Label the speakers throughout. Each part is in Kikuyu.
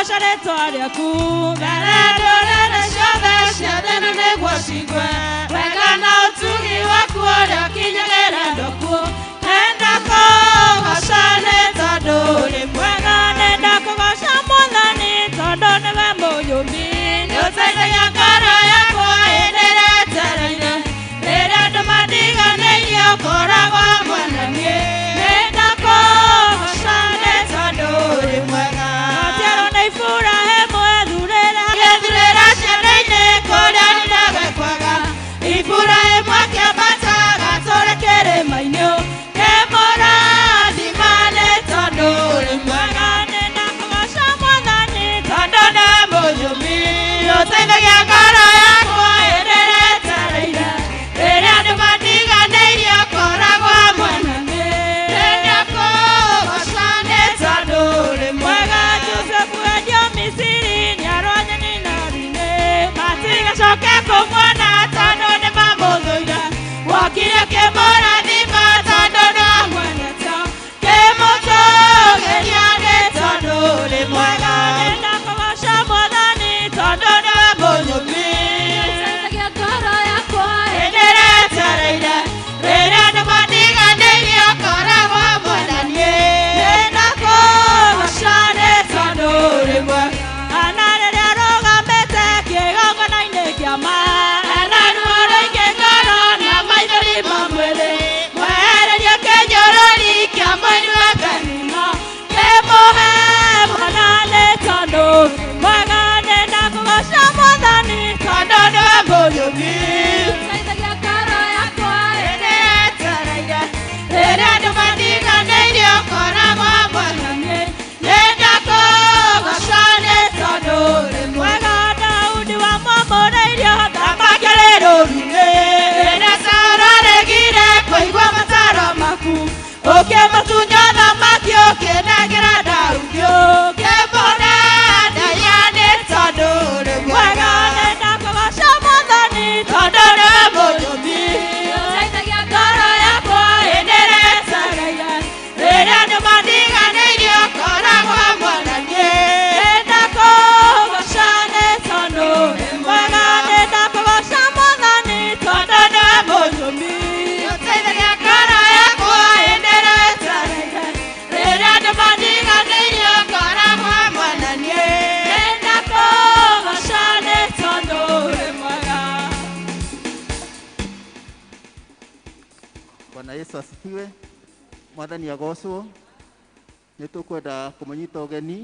Speaker 1: Kũgoca rĩtwa rĩaku mbere ndũrĩrĩ ciothe cia thĩ ĩno nĩguo ciigue wega na ũtugi waku ũrĩa ũkinyagĩra andũ akuũ. Nenda kũgoca nĩ tondũ ũrĩ mwega, nenda kũgoca Mwathani tondũ nĩwe mũnyũmbi. Nĩũteithagia ngoro yakwa hĩndĩ ĩrĩa etereire, rĩrĩa andũ mandiganĩirie ũkoragwo hamwe na niĩ. Nenda kũgoca nĩ tondũ ũrĩ mwega. Natiarwo nĩ Iburahĩmu ethurĩra gĩthurĩra ciande-inĩ kũrĩa ninaga kwega. Iburahĩmu akĩambata agatũre kĩrĩma-inĩ kĩmũrathima nĩ tondũ ũrĩ mwega. Nenda kũgoca Mwathani tondũ nĩwe mũnyũmbi. Ũteithagia ngoro yakwa hĩndĩ ĩrĩa ĩtereire, rĩrĩa andũ mandiganĩirie ũkoragwo hamwe na niĩ. Nenda kũgoca nĩ tondũ ũrĩ mwega. Jusufu endio Misiri nĩarwo nyoni nori-inĩ, matigacoke kũmuona tondũ nĩmamũthũire. Wokire ũkĩmũrathima tondũ nĩwamwendete, kĩmũtũgĩria nĩ tondũ ũrĩ mwega. Nenda kũgoca Mwathani tondũ nĩwe mũnyũmbi.
Speaker 2: Ũteithagia ngoro yakwa
Speaker 1: Hĩndĩ ĩrĩa etereire, rĩrĩa andũ mandiganĩirie ũkoragwo hamwe na niĩ. Nenda kũgoca nĩ tondũ ũrĩ mwega. Ana rĩrĩa arũgamĩte kĩgongona-inĩ kĩa ma, ena ruo rũingĩ ngoro na maithori ma mwĩrĩ, mwehererie kĩnyũrũri kĩa mũinue Penina, kĩmũhe mwana nĩ tondũ mwega. Nenda kũgoca Mwathani tondũ nĩwe mũnyũmbi.
Speaker 2: Ũteithagia ngoro yakwa
Speaker 1: Hĩndĩ ĩrĩa etereire, rĩrĩa andũ mandiganĩirie ũkoragwo hamwe na niĩ. Nenda kũgoca nĩ tondũ ũrĩ mwega. Daudi wamwamũrĩirio thamaki arĩ rũũru-inĩ, rĩrĩa Saũlũ aregire kũigua mataro maku, ũkĩmũtunya ũthamaki ũkĩnengera Daudi, ũkĩmũne ndaĩa nĩ tondũ ũrĩ mwega. Nenda kũgoca Mwathani tondũ nĩwe mũnyũmbi.
Speaker 2: Ũteithagia
Speaker 1: Ngoro yakwa hĩndĩ ĩrĩa ĩtereire, rĩrĩa andũ mandiganĩirie ũkoragwo hamwe na niĩ. Nenda kũgoca nĩ tondũ ũrĩ mwega. Nenda kũgoca Mwathani tondũ nĩwe mũnyũmbi. Ũteithagia ngoro yakwa hĩndĩ ĩrĩa ĩtereire, rĩrĩa andũ mandiganĩirie ũkoragwo hamwe na niĩ. Nenda kũgoca nĩ tondũ ũrĩ mwega.
Speaker 3: Bwana Yesu asifiwe. Mwathani agocwo. Nĩ tũkwenda kũmũnyita ũgeni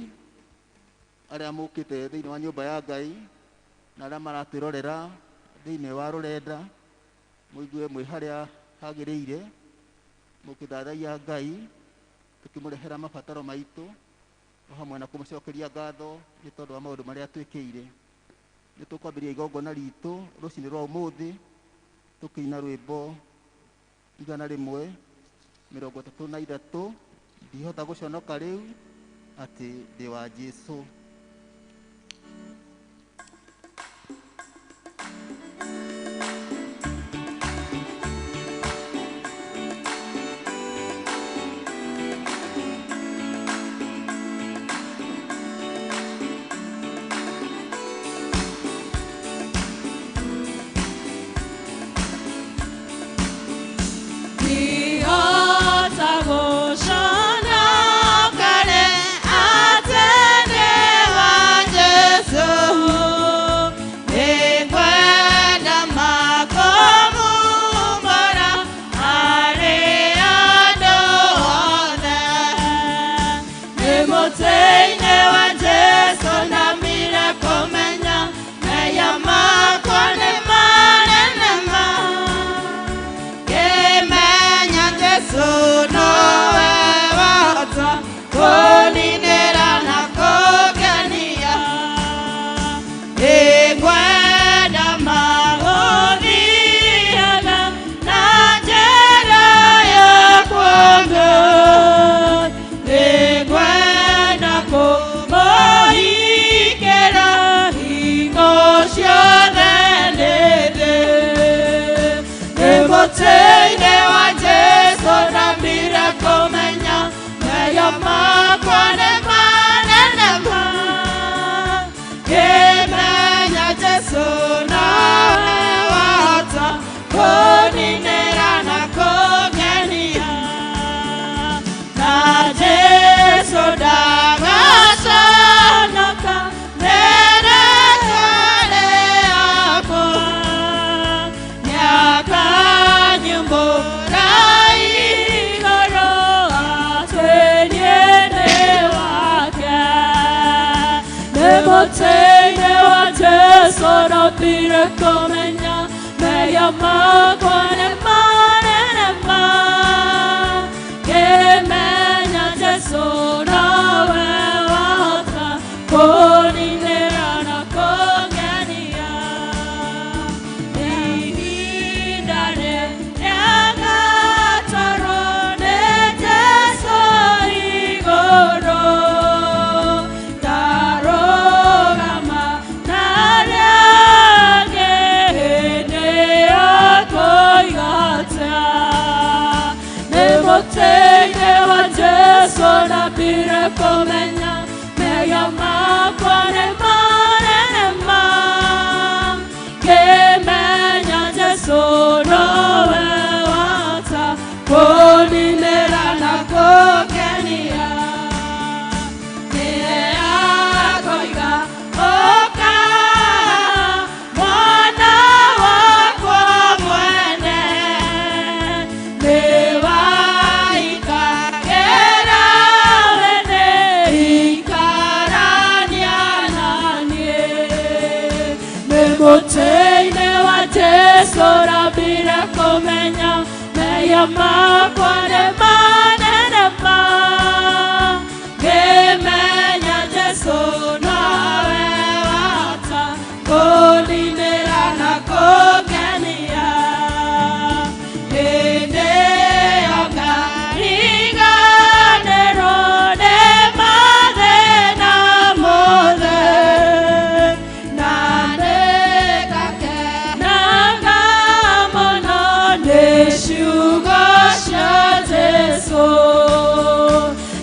Speaker 3: arĩa mũkĩte thĩinĩ wa nyũmba ya Ngai na arĩa maratwĩrorera thĩinĩ wa rũrenda, mũigue mwĩ harĩa hagĩrĩire mũkĩthathaiya Ngai, tũkĩmũrehera mabataro maitũ o hamwe na kũmũcokeria ngatho nĩ tondũ wa maũndũ marĩa twĩkĩire. Nĩ tũkwambĩrĩria igongona ritũ rũcinĩ rwa ũmũthĩ tũkĩina rwĩmbo 133, ndihota gũconoka rĩu atĩ ndĩ wa Jesũ.
Speaker 1: Ndihota gũconoka rĩ atĩ ndĩ Mũtĩ-inĩ wa Jesũ ndambire kũmenya mehia makwa nĩ manene ma. Ngĩmenya Jesũ nowe wahota kũninĩra na kũngenia. Ihinda rĩrĩa ngatwarwo nĩ Jesũ igũrũ, ndarũgama na arĩa angĩ hĩndĩ ya kũiga atĩa. Nĩ mũtĩ-inĩ wa Jesũ ndambire kũmenya mehia makwa nĩ manene ma. Ngĩmenya Jesũ nowe wahota kũninĩra na kũngenia. Nĩakoiga, ũka mwana wakwa mwene, nĩwaikarĩra wene, ikarania na niĩ. Nĩ mũtĩ-inĩ wa Jesũ ndambire kũmenya mehia makwa nĩ manene ma. Ngĩmenya Jesũ nowe wahota kũninĩra na kũngenia. Hĩndĩ ĩyo ngariganĩrwo nĩ mathĩna mothe, na nĩngakenaga mũno nĩ ciugo cia Jesũ.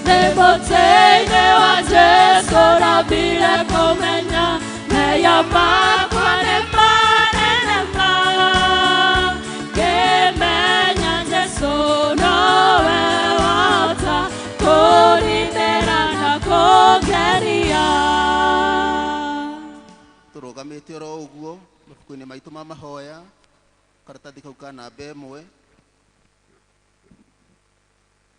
Speaker 1: Nĩ mũtĩ-inĩ wa Jesũ ndambire kũmenya mehia makwa nĩ manene ma. Ngĩmenya Jesũ nowe wahota kũninĩra na kũngenia.
Speaker 3: Tũrũgamĩte oro ũguo mabuku-inĩ maitũ ma mahoya, karatathi kau ka namba 1.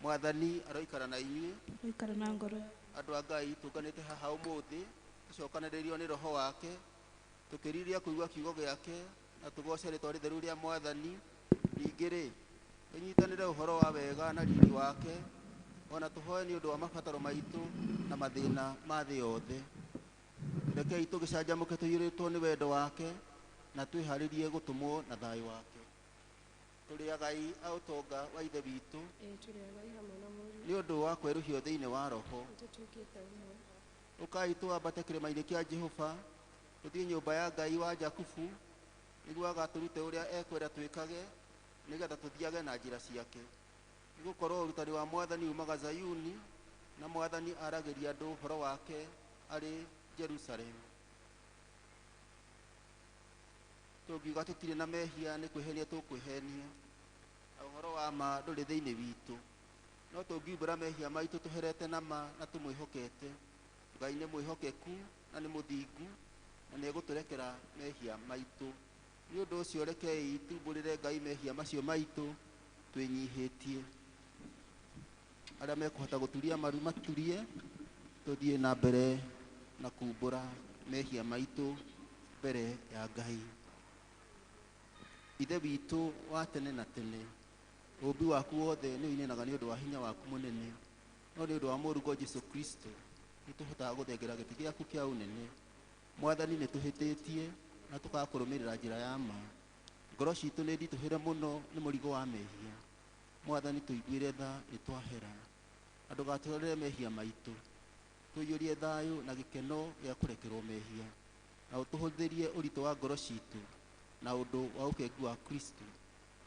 Speaker 3: Mwathani aroikara na inyuĩ.
Speaker 1: Ikara na ngoro.
Speaker 3: Andũ a Ngai, tũnganĩte haha ũmũthĩ tũcokanĩrĩrio nĩ roho wake, tũkĩriria kũigua kiugo gĩake na tũgoce rĩtwa rĩtheru rĩa Mwathani. Ningĩ rĩ, tũnyitanĩre ũhoro wa wega na riri wake, ona tũhoe nĩ ũndũ wa mabataro maitũ na mathĩna ma thĩ yothe. Rekei tũgĩcanjamũke tũiyũrĩtwo nĩ wendo wake na twĩharĩrie gũtũmwo na thayũ wake. Tũrĩ agai a ũtonga wa Ithe witũ nĩ ũndũ wa kwerũhio thĩinĩ wa roho. Ũkai tũambate kĩrĩma-inĩ kĩa Jehova, tũthiĩ nyũmba ya Ngai wa Jakubu, nĩguo agatũrute ũrĩa ekwenda twĩkage, nĩgetha tũthiage na njĩra ciake. Nĩgũkorwo ũrutani wa Mwathani umaga Zayuni, na Mwathani aragĩria andũ ũhoro wake arĩ Jerusalemu. Tũngiuga tũtirĩ na mehia nĩ kwĩhenia tũkwĩhenia, na ũhoro wa ma ndũrĩ thĩinĩ witũ. No tũngiumbũra mehia maitũ tũherete na ma na tũmwĩhokete, Ngai nĩ mwĩhokeku na nĩ mũthingu, na nĩ egũtũrekera mehia maitũ. Nĩ ũndũ ũcio rekei tumbũrĩre Ngai mehia macio maitũ twĩnyihĩtie. Arĩa mekũhota gũturia maru maturie, tũthiĩ na mbere na kumbũra mehia maitũ mbere ya Ngai. Ithe witũ wa tene na tene, ũũmbi waku wothe nĩ ũinainaga nĩ ũndũ wa hinya waku mũnene, no nĩ ũndũ wa mũrũgo Jesũ Kristo nĩ tũhotaga gũthengera gĩtĩ gĩaku kĩa ũnene. Mwathani, nĩ tũhĩtĩtie na tũkaga kũrũmĩrĩra njĩra ya ma. Ngoro citũ nĩ nditũhĩre mũno nĩ mũrigo wa mehia. Mwathani, tũiguĩre tha nĩ twahera, na ndũgatũrorere mehia maitũ. Tũiyũrie thayũ na gĩkeno gĩa kũrekerwo mehia, na ũtũhũthĩrie ũritũ wa ngoro citũ na ũndũ wa ũkengu wa Kristo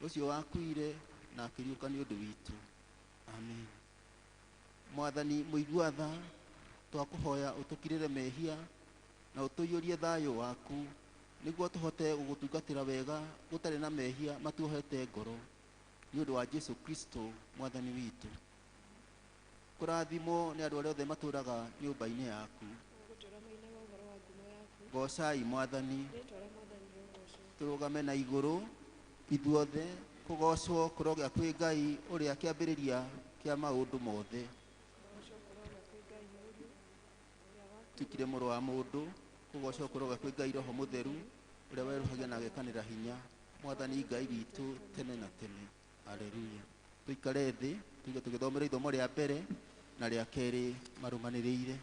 Speaker 3: ũcio wakuire na akĩriũka nĩ ũndũ witũ. Amen. Mwathani mũigua tha, twakũhoya ũtũkirĩre mehia na ũtũiyũrie thayũ waku, nĩguo tũhote gũgũtungatĩra wega gũtarĩ na mehia matuohete ngoro, nĩ ũndũ wa Jesũ Kristo Mwathani witũ. Kũrathimwo nĩ andũ arĩa othe matũũraga nyũmba-inĩ yaku. Goocai Mwathani. Tũrũgame na igũrũ ithuothe, kũgoocwo kũrogĩa kwĩ Ngai ũrĩa kĩambĩrĩria kĩa maũndũ mothe. Tuĩkire mũrũ wa mũndũ Kũgocwo kũroga kwĩ Ngai Roho Mũtheru ũrĩa werũhagia na agekanĩra hinya, Mwathani Ngai witũ tene na tene. Haleluya. Tũikare thĩ tuge tũgĩthomera ithomo rĩa mbere na rĩa kerĩ marũmanĩrĩire.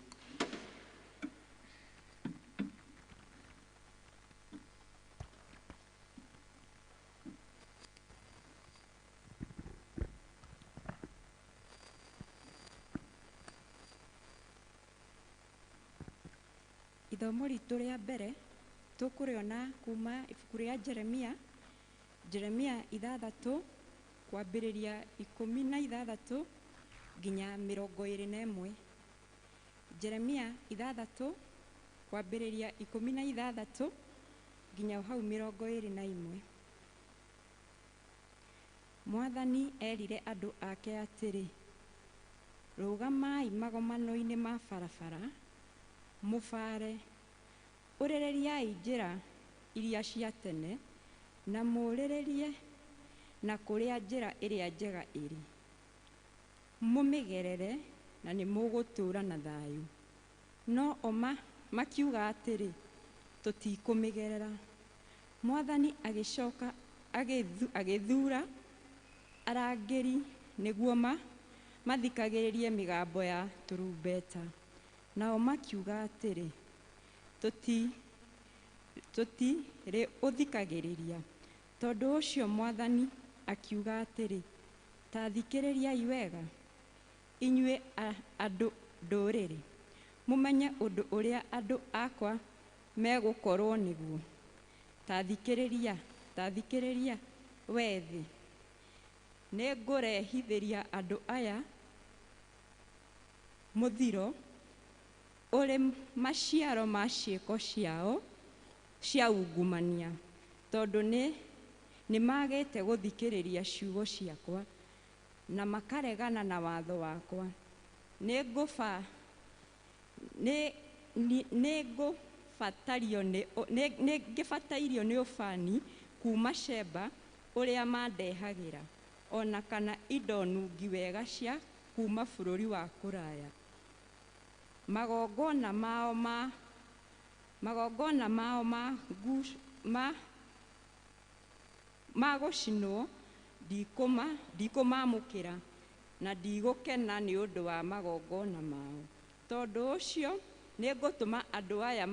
Speaker 4: Ithomo ritũ rĩa mbere tũkũrĩona kuma ibuku rĩa Jeremia, Jeremia 6 kwambĩrĩria 16 nginya 21. Jeremia 6 kwambĩrĩria 16 nginya hau 21. Mwathani erire andũ ake atĩrĩ, rũgamai magomano-inĩ ma barabara, mũbare, ũrĩrĩriai njĩra iria cia tene, na mũũrĩrĩrie na kũrĩa njĩra ĩrĩa njega ĩrĩ, mũmĩgerere na nĩ mũgũtũũra na thayũ. No o makiuga atĩrĩ, tũtikũmĩgerera. Mwathani agĩcoka agĩthuura arangĩri nĩguo mathikagĩrĩrie mĩgambo ya tũrumbeta. Nao makiuga atĩrĩ, tũtirĩ ũthikagĩrĩria. Tondũ ũcio Mwathani akiuga atĩrĩ, ta thikĩrĩriai wega, inyuĩ andũ ndũrĩrĩ, mũmenye ũndũ ũrĩa andũ akwa megũkorwo nĩguo. Ta thikĩrĩria wee thĩ, nĩngũrehithĩria andũ aya mũthiro ũrĩ maciaro ma ciĩko ciao cia ungumania, tondũ nĩmagĩte gũthikĩrĩria ciugo ciakwa na makaregana na watho wakwa. Nĩngĩbatairio nĩ ũbani kuma Sheba ũrĩa mandehagĩra, ona kana indo nungi wega cia kuma bũrũri wa kũraya. Magongona mao ma gũcinwo ndikũmamũkĩra, na ndigũkena nĩ ũndũ wa magongona mao. Tondũ ũcio nĩngũtũma andũ aya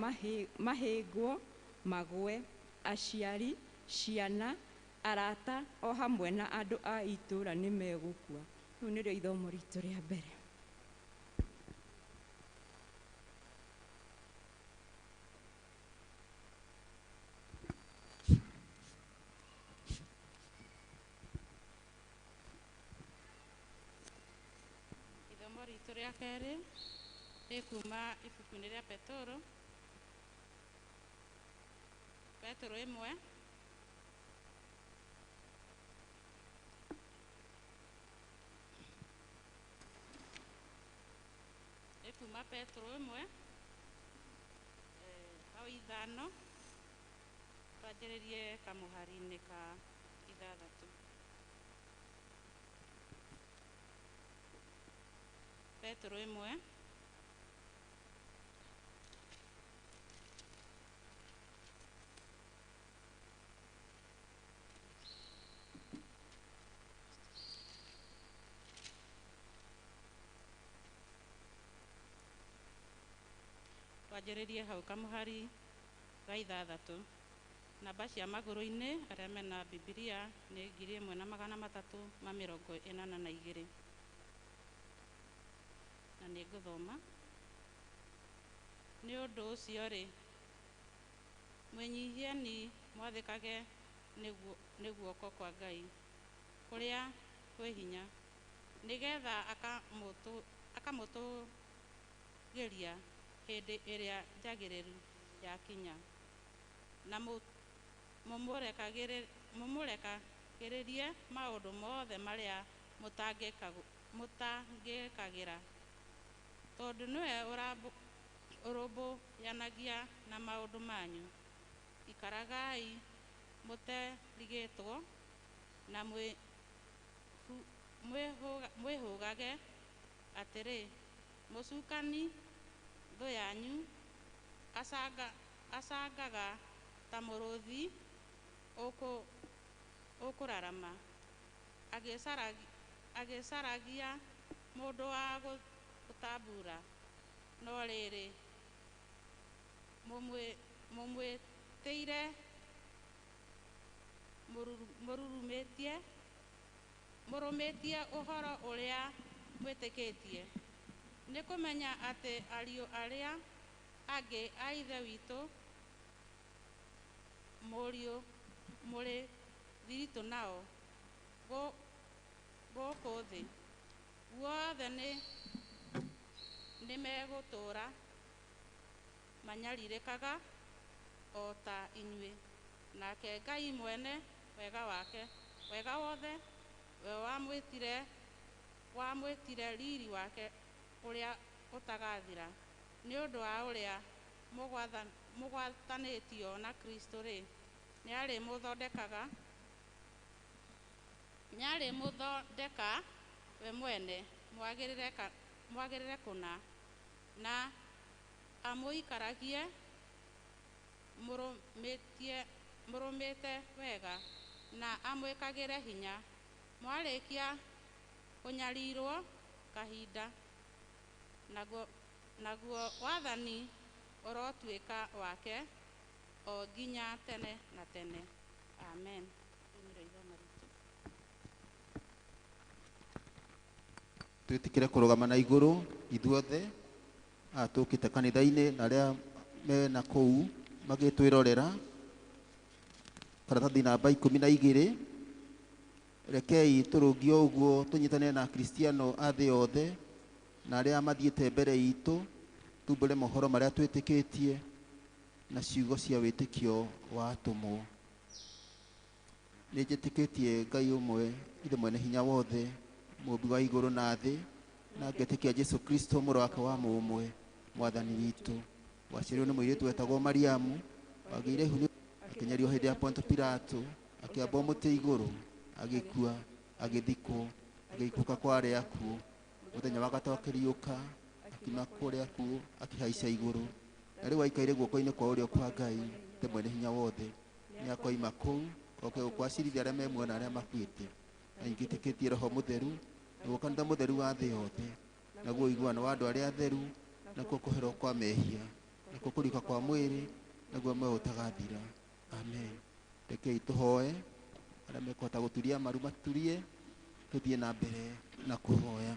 Speaker 4: mahĩngwo magũe, aciari, ciana, arata o hamwe na andũ a itũũra nĩmegũkua. Rĩu nĩrĩo ithomo ritũ rĩa mbere.
Speaker 1: Ithomo ritũ rĩa kerĩ rĩ kuma ibuku-inĩ rĩa Petero, Petero 1 rĩ kuma Petero 1 hau 5 twanjĩrĩrie kamũhari-inĩ ka 6. Petero 1 twanjĩrĩrie hau kamũhari ga 6. Namba cia magũrũ-inĩ arĩa mena Bibilia nĩ 1382, na nĩngũthoma. Nĩ ũndũ ũcio-rĩ, mwĩnyihieni mwathĩkage nĩ guoko kwa Ngai kũrĩa kwĩ hinya, nĩgetha akamũtũgĩria hĩndĩ ĩrĩa njagĩrĩru yakinya, na mũmũrekagĩrĩrie maũndũ mothe marĩa mũtangĩkagĩra, tondũ nĩwe ũrũmbũyanagia na maũndũ manyu. Ikaragai mũterigĩtwo na mwĩhũgage atĩrĩ, mũcukani thũ yanyu
Speaker 5: Acangaga ta mũrũthi ũkũrarama, agĩcaragia mũndũ wa gũtambura. No rĩrĩ, mũmwĩtĩire mũrũmĩtie ũhoro ũrĩa mwĩtĩkĩtie, nĩ kũmenya atĩ ariũ arĩa angĩ a Ithe witũ mũriũ mũrĩ thiritũ nao gũkũ thĩ guothe nĩ megũtũũra manyarirĩkaga o ta inyuĩ. Nake Ngai mwene wega wake wega wothe, we wamwĩtire riri wake ũrĩa ũtagathira, nĩ ũndũ wa ũrĩa mũgwatanĩtio na Kristo-rĩ, nĩarĩmũthondeka we mwene mwagĩrĩre kũna, na amũikaragie mũrũmĩte wega, na amwĩkagĩre hinya mwarĩkia kũnyarirwo kahinda, naguo wathani ũrotuĩka wake o nginya tene na tene. Amen.
Speaker 3: Twĩtĩkĩre kũrũgama na igũrũ ithuothe tũkĩte kanitha-inĩ na arĩa mena kũu magĩtwĩrorera. Karatathi namba 12. Rekei tũrũngio ũguo tũnyitane na Akristiano a thĩ yothe na arĩa mathiĩte mbere itũ, tumbũre mohoro marĩa twĩtĩkĩtie na ciugo cia wĩtĩkio wa atũmwo. Nĩ njĩtĩkĩtie Ngai ũmwe, Ithe mwene hinya wothe, mũũmbi wa igũrũ na thĩ, na ngetĩkia Jesu Kristo mũrũ wake wa mũmwe, mwathani witũ, waciarirwo nĩ mũirĩtu wetagwo Mariamu, wagĩire ihu akĩnyarirwo hĩndĩ ya Ponto Pilato, akĩambwo mũtĩ igũrũ, agĩkua, agĩthikwo, agĩikũrũka kwa arĩa akuũ. Mũthenya wa gatatũ akĩriũka, akiuma kũrĩa akuũ, akĩhaica igũrũ, na rĩu aikaire guoko-inĩ kwa ũrĩo kwa Ngai, Ithe mwene hinya wothe. Nĩ akoima kũu oke gũkwacirithia arĩa me muoyo na arĩa makuĩte. Na ingĩtĩkĩtie Roho Mũtheru, naguo kanitha mũtheru wa thĩ yothe, naguo ũiguano wa andũ arĩa atheru, nakuo kũherwo kwa mehia, nakuo kũriũka kwa mwĩrĩ, naguo muoyo ũtagathira. Amen. Rekei tũhoe, arĩa mekũhota gũturia maru maturie, tũthiĩ na mbere na kũhoya.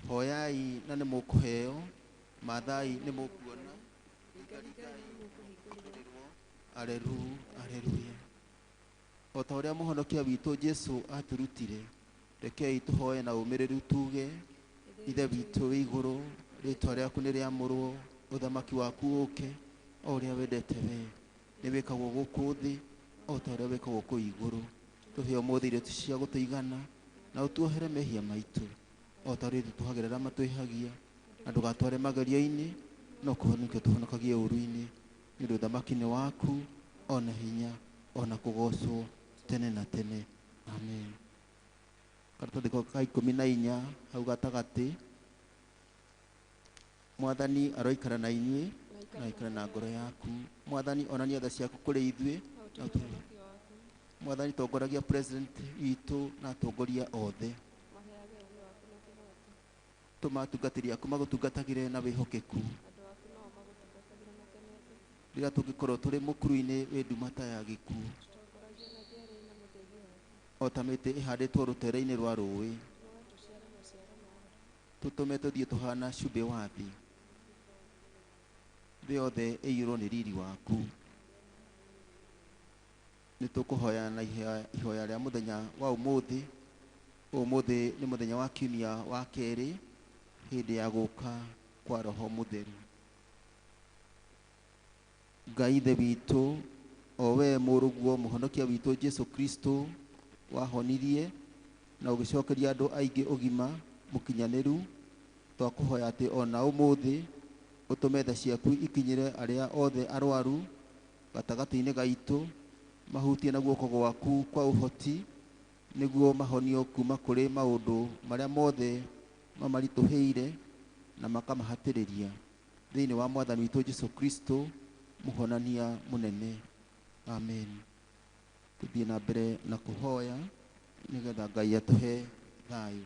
Speaker 3: Hoyai na nĩ mũkũheo, mathai nĩ mũkuona, ringaringai mũkũhingũrĩrwo. Areru, areruya. O ta ũrĩa mũhonokia witũ Jesu atũrutire, rekei tũhoe na ũmĩrĩru tuge: Ithe witũ wĩ igũrũ, rĩtwa rĩaku nĩ rĩamũrwo, ũthamaki waku ũke, o ũrĩa wendete we nĩ wĩkagwo gũkũ thĩ o ta ũrĩa wĩkagwo kũu igũrũ. Tũhe ũmũthĩ irio cia gũtũigana, na ũtuohere mehia maitũ o ta ũrĩa ithuĩ tuohagĩra arĩa matwĩhagia, na ndũgatware magerio-inĩ, no kũhonokia tũhonokagie ũũru-inĩ, nĩ ũndũ ũthamaki nĩ waku, ona hinya, ona kũgocwo tene na tene. Amen. Karatathi ka 14 hau gatagatĩ. Mwathani aroikara na inyuĩ na aikare na ngoro yaku. Mwathani onania tha ciaku kũrĩ ithuĩ. Mwathani tongoragia president witũ na atongoria othe. Tũma atungatĩri aku magũtungatagĩre na wĩhokeku. Rĩrĩa tũngĩkorwo tũrĩ mũkuru-inĩ wĩ nduma ta ya gĩkuũ, o ta mĩtĩ ĩhandĩtwo rũtere-inĩ rwa rũĩ, tũtũme tũthiĩ tũhana cumbĩ wa thĩ, thĩ yothe ĩiyũrwo nĩ riri waku. Nĩ tũkũhoya na ihoya rĩa mũthenya wa ũmũthĩ. Ũmũthĩ nĩ mũthenya wa kiumia wa kerĩ, hĩndĩ ya gũka kwa Roho Mũtheru. Ngai Ithe witũ, o we mũrũguo mũhonokia witũ Jesu Kristo, wahonirie na ũgĩcokeria andũ aingĩ ũgima mũkinyanĩru, twakũhoya atĩ ona ũmũthĩ ũtũme tha ciaku ikinyĩre arĩa othe arwaru gatagatĩ-inĩ gaitũ, mahutie na guoko gwaku kwa ũhoti, nĩguo mahonio kuma kũrĩ maũndũ marĩa mothe mamaritũhĩire na makamahatĩrĩria. Thĩinĩ wa Mwathani witũ Jesu Kristo, mũhonania mũnene. Amen. Tũthiĩ na mbere na kũhoya nĩgetha Ngai atũhe thayũ.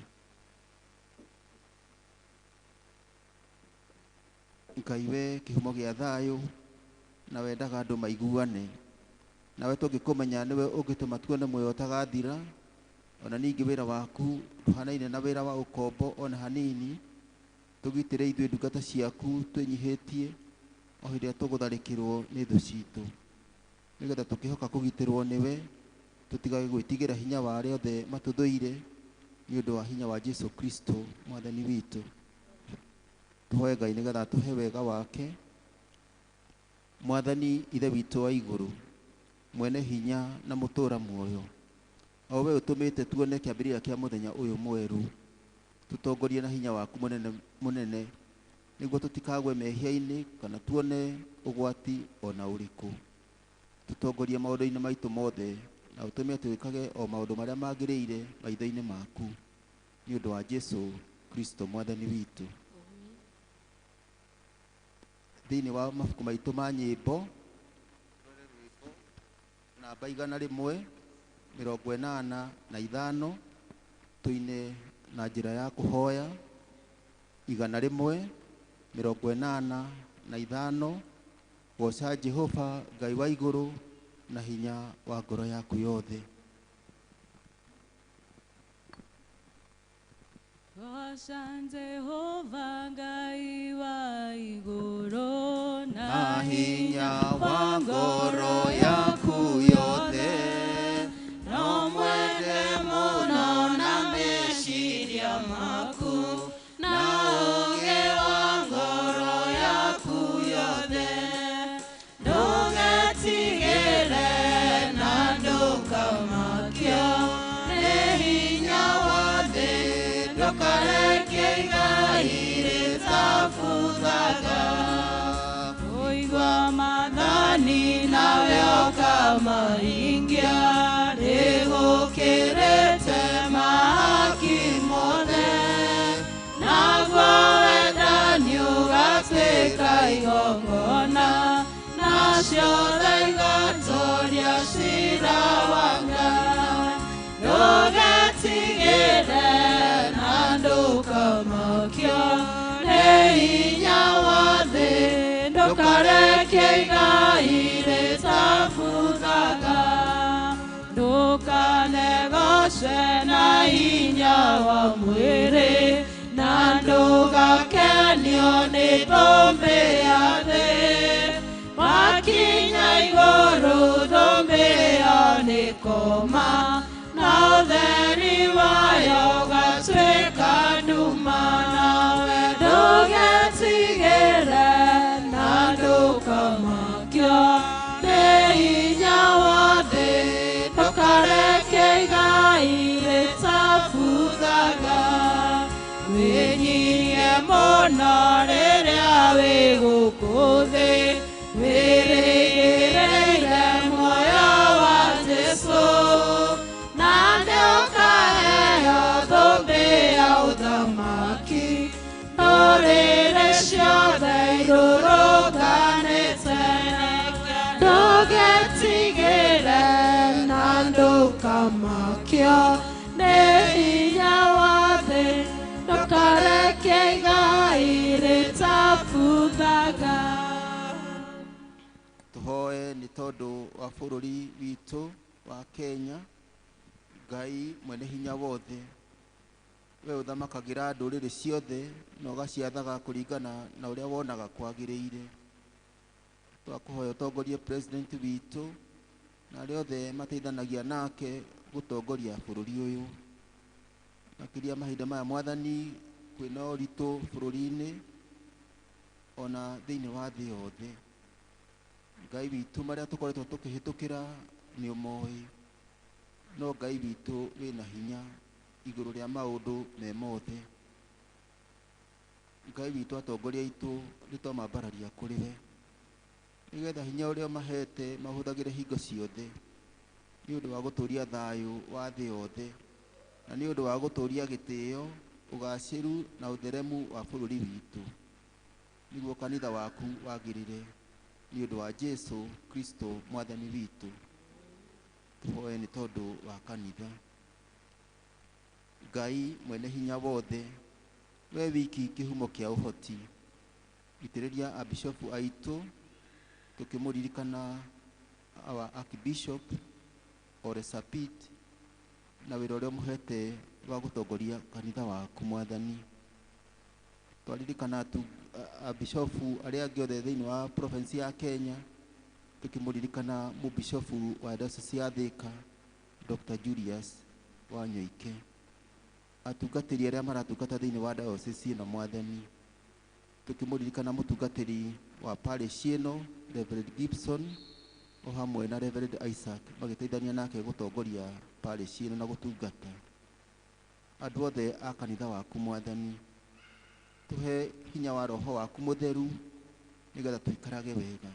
Speaker 3: Ngai we kĩhumo gĩa thayũ na wendaga andũ maiguane, nawe tũngĩkũmenya nĩwe ũngĩtũma tuone muoyo ũtagathira. Ona ningĩ wĩra waku ndũhanaine na wĩra wa ũkombo ona hanini. Tũgitĩre ithuĩ ndungata ciaku twĩnyihĩtie o hĩndĩ ĩrĩa tũgũtharĩkĩrwo nĩ thũ citũ, nĩgetha tũkĩhoka kũgitĩrwo nĩwe tũtigage gwĩtigĩra hinya wa arĩa othe matũthũire, nĩ ũndũ wa hinya wa Jesu Kristo Mwathani witũ. Tũhoe Ngai nĩgetha atũhe wega wake. Mwathani Ithe witũ wa igũrũ, mwene hinya na mũtũũra muoyo, o we ũtũmĩte tuone kĩambĩrĩria kĩa mũthenya ũyũ mwerũ, tũtongorie na hinya waku mũnene mũnene, nĩguo tũtikagwe mehia-inĩ kana tuone ũgwati ona ũrĩkũ. Tũtongorie maũndũ-inĩ maitũ mothe na ũtũme twĩkage o maũndũ marĩa magĩrĩire maitho-inĩ maku, nĩ ũndũ wa Jesu Kristo Mwathani witũ. Thĩinĩ wa mabuku maitũ ma nyĩmbo, namba 185 tũine na njĩra ya kũhoya. 185, goca Jehova Ngai wa igũrũ na hinya wa ngoro yaku yothe.
Speaker 1: Goca Jehova Ngai wa igũrũ
Speaker 3: na hinya wa ngoro yaku yothe,
Speaker 1: no mwende mũno na meciria maku na ũũgĩ wa ngoro yaku yothe. Ndũgetigĩre na ndũkamakio nĩ hinya wa thĩ, ndũkareke igai rĩtabuthaga. Ũigua maathani nawe ũkamahingia, rĩgũkĩrĩte mahaki mothe. Naguo wendani ũgatuĩka igongona, nacio tha igatoria ciira wa Ngai. Ndũgetigĩre na ndũkamakio nĩ hinya wa thĩ, ndũkareke igai rĩtabuthaga. Ndũkanegoce na hinya wa mwĩrĩ, na ndũgakenio nĩ thũmbĩ ya thĩ. Wakinya igũrũ thũmbĩ ĩyo nĩ kũma, na ũtheri wayo ũgatuĩka nduma. Nawe ndũgetigĩre na ndũkamakio nĩ hinya wa thĩ, ndũkareke igai rĩtabuthaga. Wĩnyihie mũno rĩrĩa wĩ gũkũ thĩ, wĩrĩgĩrĩire muoyo wa Jesũ, na nĩũkaheo thũmbĩ ya ũthamaki ndũrĩrĩ ciothe irũrũnganĩte. Ndũgetigĩre na ndũkamakio nĩ hinya wa thĩ, ndũkareke igai rĩtabuthaga.
Speaker 3: Tũhoe nĩ tondũ wa bũrũri witũ wa Kenya. Ngai mwene hinya wothe, we ũthamakagĩra ndũrĩrĩ ciothe na ũgaciathaga kũringana na ũrĩa wonaga kwagĩrĩire. Twakũhoya ũtongorie president witũ na arĩa othe mateithanagia nake gũtongoria bũrũri ũyũ. Makĩria mahinda maya Mwathani, kwĩna ũritũ bũrũri-inĩ ona thĩinĩ wa thĩ yothe. Ngai witũ, marĩa tũkoretwo tũkĩhĩtũkĩra nĩ ũmoĩ, no Ngai witũ wĩna hinya igũrũ rĩa maũndũ me mothe. Ngai witũ, atongoria aitũ nĩ twamambararia kũrĩ we, nĩgetha hinya ũrĩa ũmahete mahũthagĩre hingo ciothe nĩ ũndũ wa gũtũũria thayũ wa thĩ yothe, na nĩ ũndũ wa gũtũũria gĩtĩo, ũgacĩru na ũtheremu wa bũrũri witũ. Nĩguo kanitha waku wagĩrĩre nĩ ũndũ wa Jesu Kristo mwathani witũ. Tũhoe nĩ tondũ wa kanitha. Ngai mwene hinya wothe, we wiki kĩhumo kĩa ũhoti, itĩrĩria abishopu aitũ tũkĩmũririkana our Archbishop Ole Sapit na wĩra ũrĩa ũmũhete wa gũtongoria kanitha waku mwathani. Twaririkana abishopu arĩa angĩ othe thĩinĩ wa province ya Kenya, tũkĩmũririkana mũbishopu wa diocese ya Thika Dr. Julius Wanyoike, atungatĩri arĩa maratungata thĩinĩ wa diocese ĩno mwathani, tũkĩmũririkana mũtungatĩri wa parish ĩno Reverend Gibson o hamwe na Reverend Isaac magĩteithania nake gũtongoria parish ĩno na gũtungata andũ othe a kanitha waku mwathani. Tũhe hinya wa roho waku mũtheru nĩgetha tũikarage wega,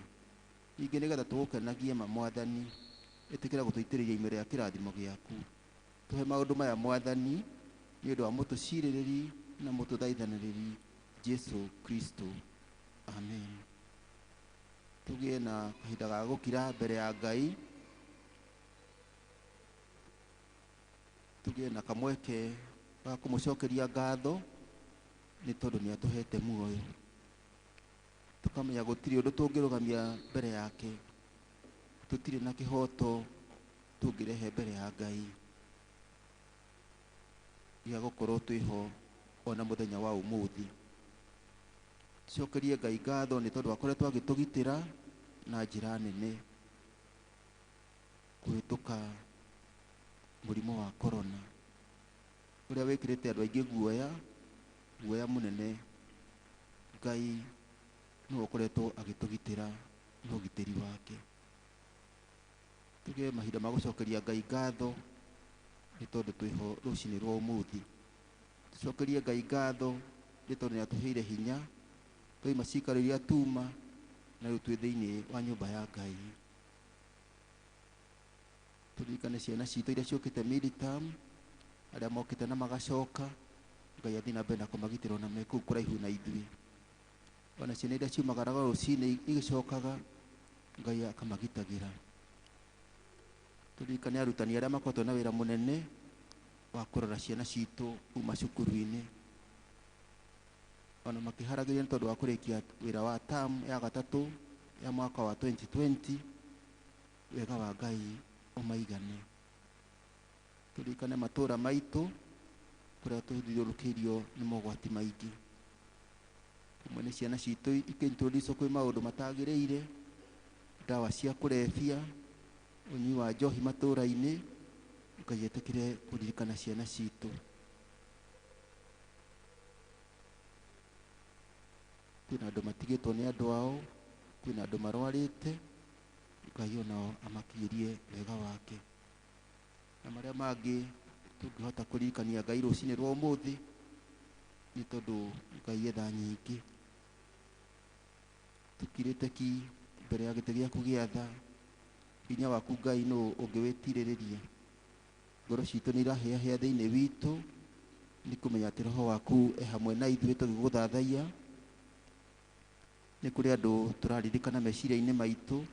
Speaker 3: ningĩ nĩgetha tũgũkenagie ma mwathani. Ĩtĩkĩra gũtũitĩrĩria imero ya kĩrathimo gĩaku. Tũhe maũndũ maya mwathani nĩ ũndũ wa mũtũcirĩrĩri na mũtũthaithanĩrĩri Jesu Kristo, amen. Tũgĩe na kahinda ga gũkira mbere ya Ngai, tũgĩe na kamweke ga kũmũcokeria ngatho nĩ tondũ nĩ atũhete muoyo. Tũkamenya gũtirĩ ũndũ tũngĩrũgamia mbere yake, tũtirĩ na kĩhoto tũngĩrehe mbere ya Ngai gĩa gũkorwo twĩho ona mũthenya wa ũmũthĩ. Tucokerie Ngai ngatho nĩ tondũ akoretwo agĩtũgitĩra na njĩra nene kũhĩtũka mũrimũ wa corona ũrĩa wĩkĩrĩte andũ aingĩ guoya, guoya mũnene. Ngai nĩwe ũkoretwo agĩtũgitĩra na ũgitĩri wake. Tũgĩe mahinda ma gũcokeria Ngai ngatho nĩ tondũ twĩho rũcinĩ rwa ũmũthĩ. Tũcokerie Ngai ngatho nĩ tondũ nĩ atũheire hinya twaima ciikaro iria tuma na rĩu twĩ thĩinĩ wa nyũmba ya Ngai. Tũririkane ciana citũ iria ciũkĩte midterm, arĩa mokĩte na magacoka, Ngai athiĩ na mbere na kũmagitĩra ona me kũu kũraihu na ithuĩ. Ona ciana iria ciumagaraga rũcinĩ igĩcokaga, Ngai akamagitagĩra. Tũririkane arutani arĩa makoretwo na wĩra mũnene wa kũrora ciana citũ kuma cukuru-inĩ, ona makĩharagĩria nĩ tondũ wa kũrĩkia wĩra wa term ya gatatũ ya mwaka wa 2020. Wega wa Ngai ũmaigane. Tũririkane matũũra maitũ kũrĩa tũthiũrũrũkĩirio nĩ mogwati maingĩ. Kũmwe nĩ ciana citũ ikĩintroduce kwĩ maũndũ matagĩrĩire, ndawa cia kũrebia, ũnyui wa njohi matũũra-inĩ. Ngai etĩkĩre kũririkana ciana citũ. Kwĩna andũ matigĩtwo nĩ andũ ao, kwĩna andũ marwarĩte, Ngai onao amakinyĩrie wega wake. Na marĩa mangĩ tũngĩhota kũririkania Ngai rũcinĩ rwa ũmũthĩ nĩ tondũ Ngai etha nyingĩ. Tũkirĩte ki mbere ya gĩtĩ gĩaku gĩa tha, hinya waku Ngai nũ ũngĩwĩtirĩrĩria. Ngoro citũ nĩ irahĩahĩa thĩinĩ witũ nĩ kũmenya atĩ roho waku e hamwe na ithuĩ tũgĩgũthathaiya. Nĩ kũrĩ andũ tũraririkana meciria-inĩ maitũ,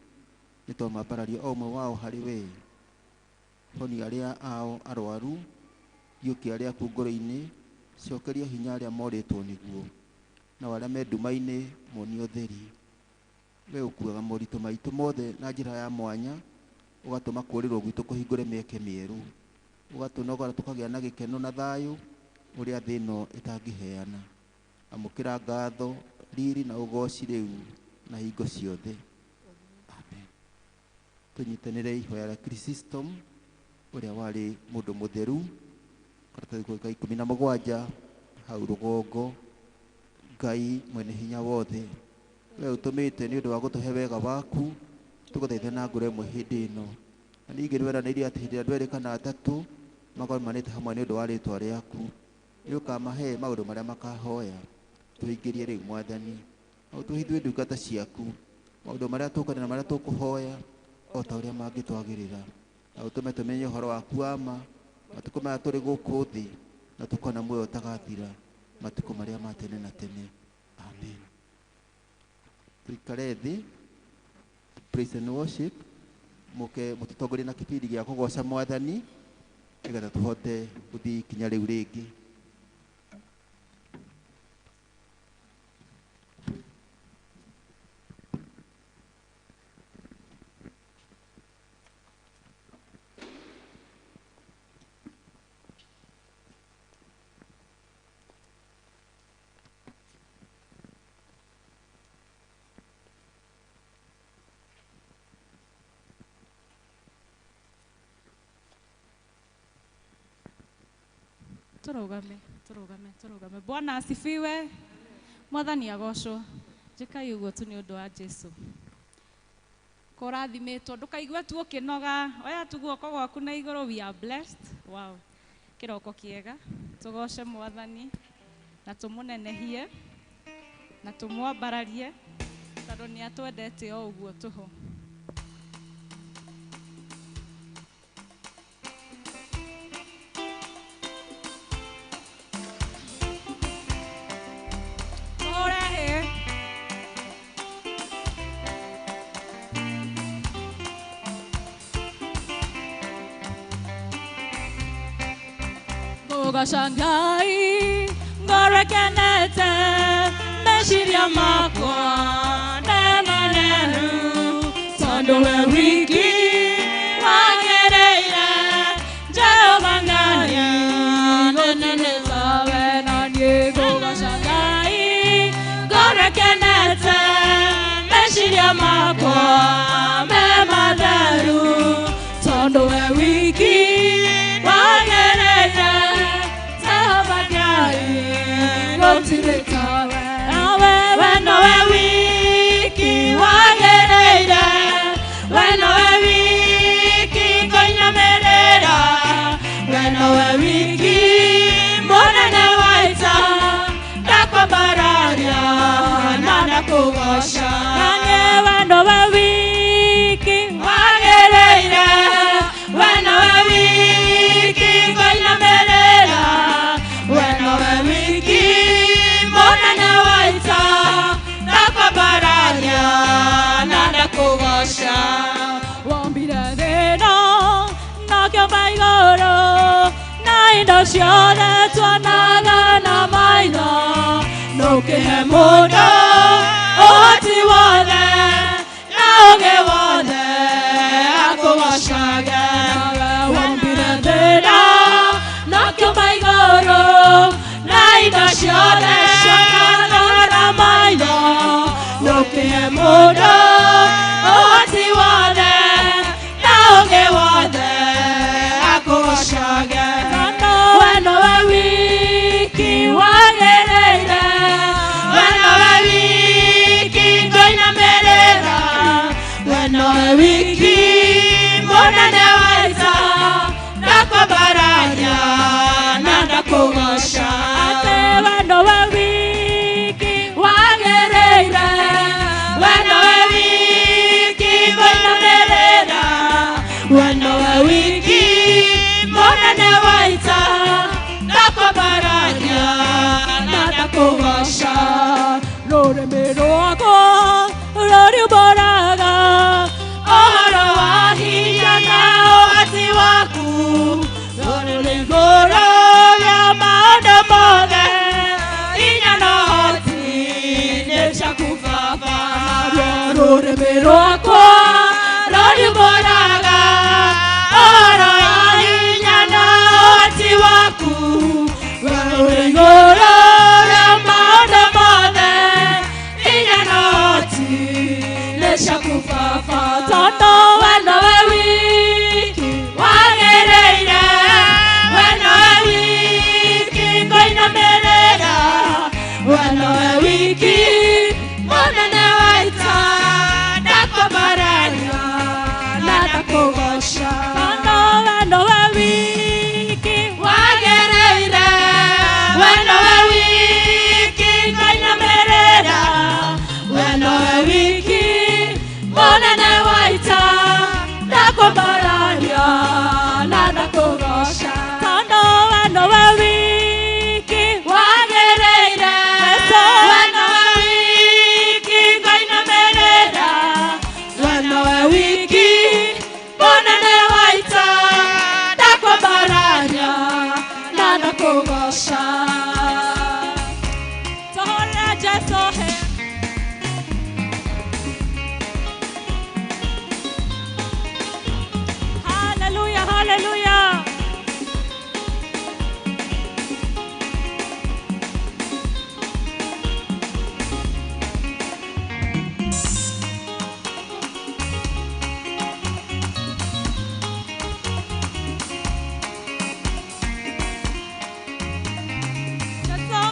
Speaker 3: nĩ twamambararia o ũmwe wao harĩ we. Honia arĩa ao arwaru, riũkia arĩa akuũ ngoro-inĩ, cokeria hinya arĩa morĩtwo nĩguo, nao arĩa me nduma-inĩ monie ũtheri. We ũkuaga moritũ maitũ mothe na njĩra ya mwanya, ũgatũma kũũrĩrwo gwitũ kũhingũre mĩeke mĩerũ, ũgatũnogora tũkagĩa na gĩkeno na thayũ ũrĩa thĩ ĩno ĩtangĩheana. Amũkĩra ngatho, riri na ũgoci rĩu na hingo ciothe, amen. Tũnyitanĩre ihoya rĩa Chrysostom ũrĩa warĩ mũndũ mũtheru, karatathi ka 17 hau rũgongo. Ngai mwene hinya wothe, we ũtũmĩte nĩ ũndũ wa gũtũhe wega waku, tũgũthaitha na ngoro ĩmwe hĩndĩ ĩno. Na ningĩ nĩ weranĩire atĩ hĩndĩ ĩrĩa andũ erĩ kana atatũ magomanĩte hamwe nĩ ũndũ wa rĩtwa rĩaku, nĩ ũkamahe maũndũ marĩa makahoya. Tũhingĩrie rĩu mwathani, na ũtũhe ithuĩ ndungata ciaku maũndũ marĩa tũkwenda na marĩa tũkũhoya o ta ũrĩa mangĩtwagĩrĩra, na ũtũme tũmenye ũhoro waku wa ma matukũ maya tũrĩ gũkũ thĩ, na tũkona muoyo ũtagathira matukũ marĩa ma tene na tene, amen. Tũikare thĩ, praise and worship, mũke mũtũtongorie na kĩbindi gĩa kũgoca mwathani nĩgetha tũhote gũthiĩ ikinya rĩu rĩngĩ.
Speaker 5: Turugame, turugame, turugame. Bwana asifiwe. Mwathani agocwo. Njĩkai ũguo tu nĩ ũndũ wa Jesu. Kũrathimĩtwo, ndũkaigue tu ũkĩnoga. Oya tu guoko gwaku na igũrũ, we are blessed. Wow. Kĩroko kĩega. Tũgoce Mwathani na tũmũnenehie na tũmwambararie tondũ nĩ atwendete o ũguo tũhũ. Kugoca Ngai ngoro ĩkenete, meciria makwa nĩ maneru, tondũ we wiki wagĩrĩire. Jehova Ngai gũtirĩ tawe, na niĩ ngũgoca Ngai ngoro ĩkenete, meciria makwa me matheru, tondũ we wiki wagĩrĩire. Jehova Ngai gũtirĩ tawe, we nowe wiki wagĩrĩire, we nowe wiki ngũinamĩrĩra, we nowe wiki mũnene wa ita, ndakwambararia na ndakũgoca. Na niĩ we nowe wiki wagĩrĩire, we nowe wiki ngũinamĩrĩra, we nowe wiki mũnene wa ita, ndakwambararia na ndakũgoca. Wombire thĩ na kĩũmba igũrũ, na indo ciothe tuonaga na maitho, nũkĩhe mũndũ ũhoti wothe na ũũgĩ wothe akũgocage. Wombire thĩ na kĩũmba igũrũ, na indo ciothe tuonaga na maitho, nũkĩhe mũndũ ũhoti wothe na ũũgĩ wothe akũgocage. We nowe wiki wagĩrĩire, we nowe wiki ngũinamĩrĩra, we nowe wiki mũnene wa ita, ndakwambararia na ndakũgoca. Atĩ we nowe wiki wagĩrĩire, we nowe wiki ngũinamĩrĩra, we nowe wiki mũnene wa ita, ndakwambararia na ndakũgoca. Rũrĩmĩ rwakwa rũriumbũraga ũhoro wa hinya na ũhoti waku, rũrĩ igũrũ rĩa maũndũ mothe, hinya na ũhoti nĩ ciaku Baba. Rũrĩmĩ rwakwa rũriumbũraga ũhoro wa hinya na ũhoti waku, rũrĩ igũrũ rĩa maũndũ mothe, hinya na ũhoti nĩ ciaku Baba. Tondũ we nowe wiki wagĩrĩire, we nowe wiki ngũinamĩrĩra, we nowe wiki mũnene wa ita, ndakwambararia na ndakũgoca. Tondũ we nowe wiki wagĩrĩire, we nowe wiki ngũinamĩrĩra, we nowe wiki mũnene wa ita, ndakwambararia na ndakũgoca. Tondũ we nowe wiki wagĩrĩire, we nowe
Speaker 1: Hallelujah.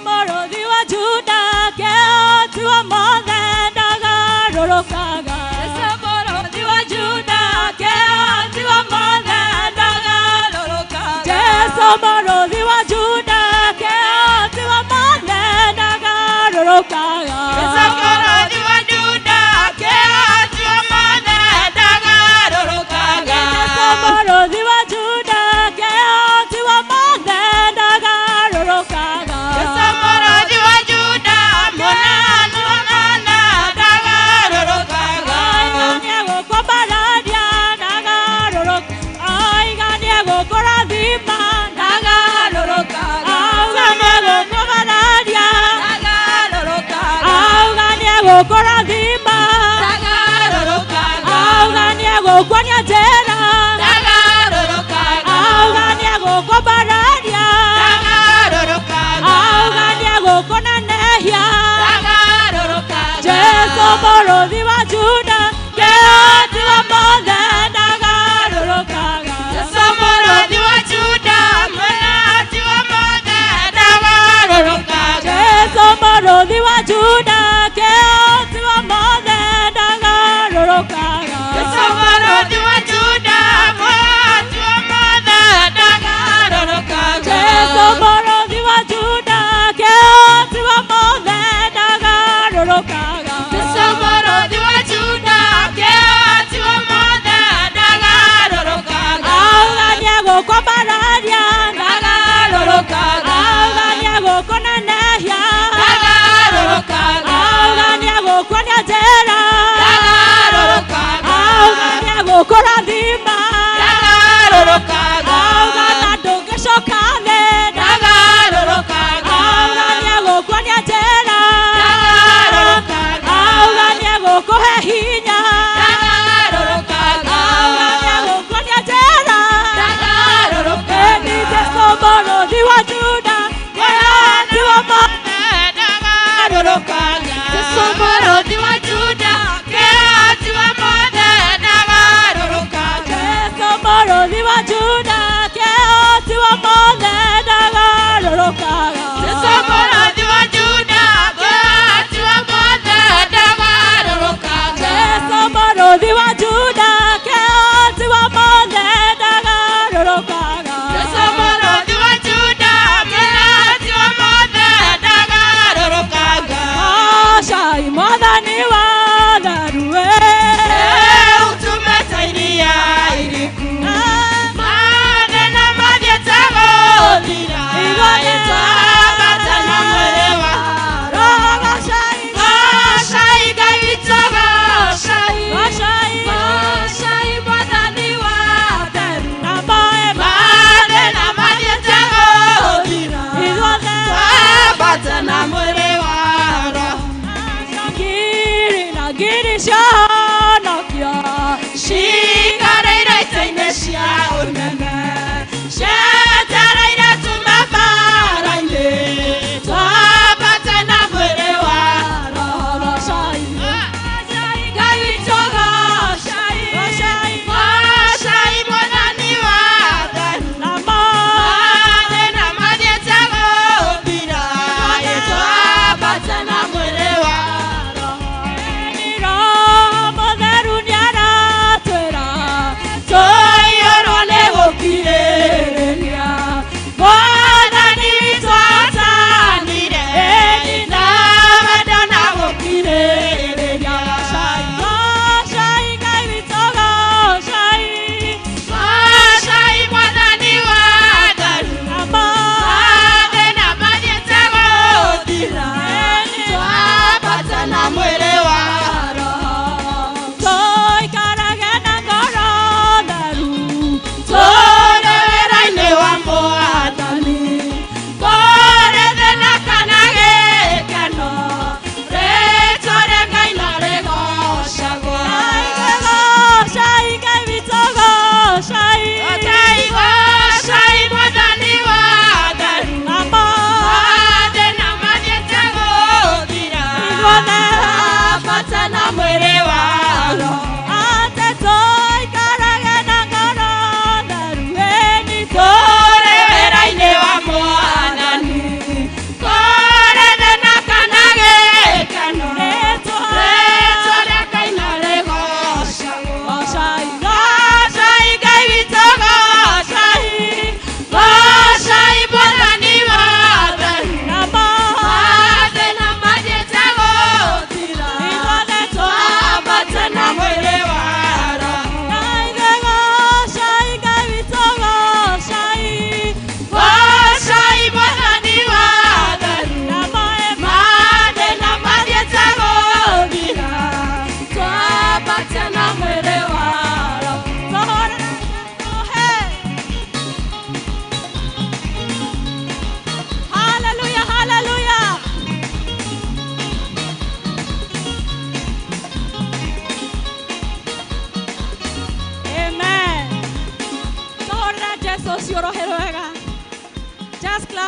Speaker 1: Mũrũthi wa Juda kĩhoti wa mothe ndagarũrũkaga. Jesũ mũrũthi wa Juda kĩhoti wa mothe ndagarũrũkaga. Jesũ mũrũthi wa Juda kĩhoti wa mothe ndagarũrũkaga.
Speaker 6: Jesũ mũrũthi wa Juda kĩhoti wa mothe ndagarũrũkaga.
Speaker 1: Jesũ mũrũthi wa Juda kĩhoti wa mothe ndagarũrũkaga.
Speaker 6: Jesũ mũrũthi wa Juda mũnanu wa mothe ndagarũrũkaga.
Speaker 1: Aiga nĩegũkũmbararia ndagarũrũka. Aiga nĩegũkũrathima
Speaker 2: Ndagarũrũkaga.
Speaker 1: Auga nĩegũkũmbararia.
Speaker 2: Ndagarũrũkaga.
Speaker 1: Auga nĩegũkũrathima.
Speaker 2: Ndagarũrũkaga.
Speaker 1: Auga nĩegũkuonia njĩra.
Speaker 6: Ndagarũrũkaga.
Speaker 1: Auga nĩegũkũmbararia.
Speaker 6: Ndagarũrũkaga.
Speaker 1: Auga nĩegũkũnenehia.
Speaker 6: Ndagarũrũkaga.
Speaker 1: Jesũ mũrũthi wa Juda kĩhoti wa mothe ndagarũrũkaga.
Speaker 6: Jesũ mũrũthi wa Juda mũnati wa mothe ndagarũrũkaga.
Speaker 1: Jesũ mũrũthi wa Juda kĩhoti wa mothe ndagarũrũkaga.
Speaker 6: Jesũ mũrũthi wa Juda mũnati wa mothe ndagarũrũkaga.
Speaker 1: Jesũ mũrũthi wa Juda kĩhoti wa mothe ndagarũrũkaga.
Speaker 6: Jesũ mũrũthi wa Juda kĩhoti wa mothe ndagarũrũkaga.
Speaker 1: Auga nĩegũkũmbararia
Speaker 6: Ndagarũrũkaga.
Speaker 1: Auga nĩegũkũnenehia.
Speaker 6: Ndagarũrũkaga.
Speaker 1: Auga nĩegũkuonia njĩra.
Speaker 6: Ndagarũrũkaga.
Speaker 1: Auga nĩegũkũrathima.
Speaker 6: Ndagarũrũkaga.
Speaker 1: Auga na ndũngĩcoka thĩ.
Speaker 6: Ndagarũrũkaga.
Speaker 1: Auga nĩegũkuonia njĩra.
Speaker 6: Ndagarũrũkaga.
Speaker 1: Auga nĩegũkũhe hinya.
Speaker 6: Ndagarũrũkaga.
Speaker 1: Auga nĩegũkuonia njĩra.
Speaker 6: Ndagarũrũkaga.
Speaker 1: Ĩni Jesũ mũrũthi wa Juda kĩhoti wa mothe
Speaker 6: Ndagarũrũkaga. Jesũ mũrũthi wa Juda kĩhoti wa mothe ndagarũrũkaga.
Speaker 1: Jesũ mũrũthi wa Juda kĩhoti wa mothe ndagarũrũkaga.
Speaker 6: Jesũ mũrũthi wa Juda kĩhoti wa mothe ndagarũrũkaga.
Speaker 1: Jesũ mũrũthi wa Juda kĩhoti wa mothe ndagarũrũkaga.
Speaker 6: Jesũ mũrũthi wa Juda kĩhoti wa mothe ndagarũrũkaga.
Speaker 1: Goocai Mwathani.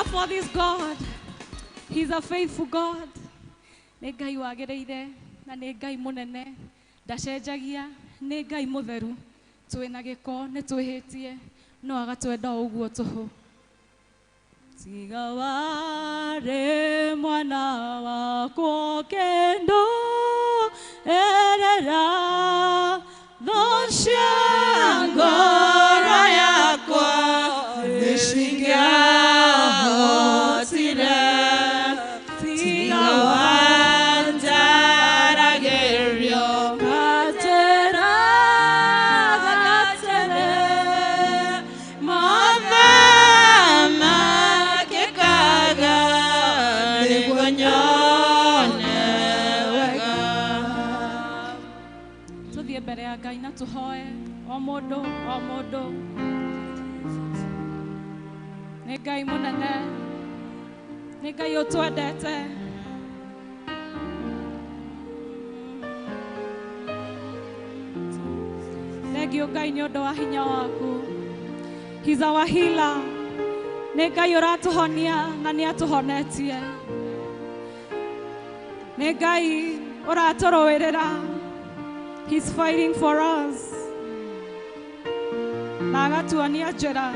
Speaker 5: up for this God. He's a faithful God. Nĩ Ngai wagĩrĩire na nĩ Ngai mũnene, ndacenjagia, nĩ Ngai mũtheru. Twĩna gĩko, nĩ twĩhĩtie, no agatwenda o ũguo tũhũ. Tiga warĩ mwana wakwa kendo erera thũ cia
Speaker 1: Ngoro yakwa nĩcingĩahotire tiga wanjaragĩrio gatera gatere mothe mekĩkaga nĩguo nyone wega.
Speaker 5: Tuthiĩ mbere ya Ngai na tũhoe o mũndũ o mũndũ. Nĩ Ngai mũnene, nĩ Ngai ũtwendete. Thengiũ Ngai nĩ ũndũ wa hinya waku. He's our healer. Nĩ Ngai ũratũhonia na nĩ atũhonetie. Nĩ Ngai ũratũrũĩrĩra. He's fighting for us. Na agatuonia njĩra.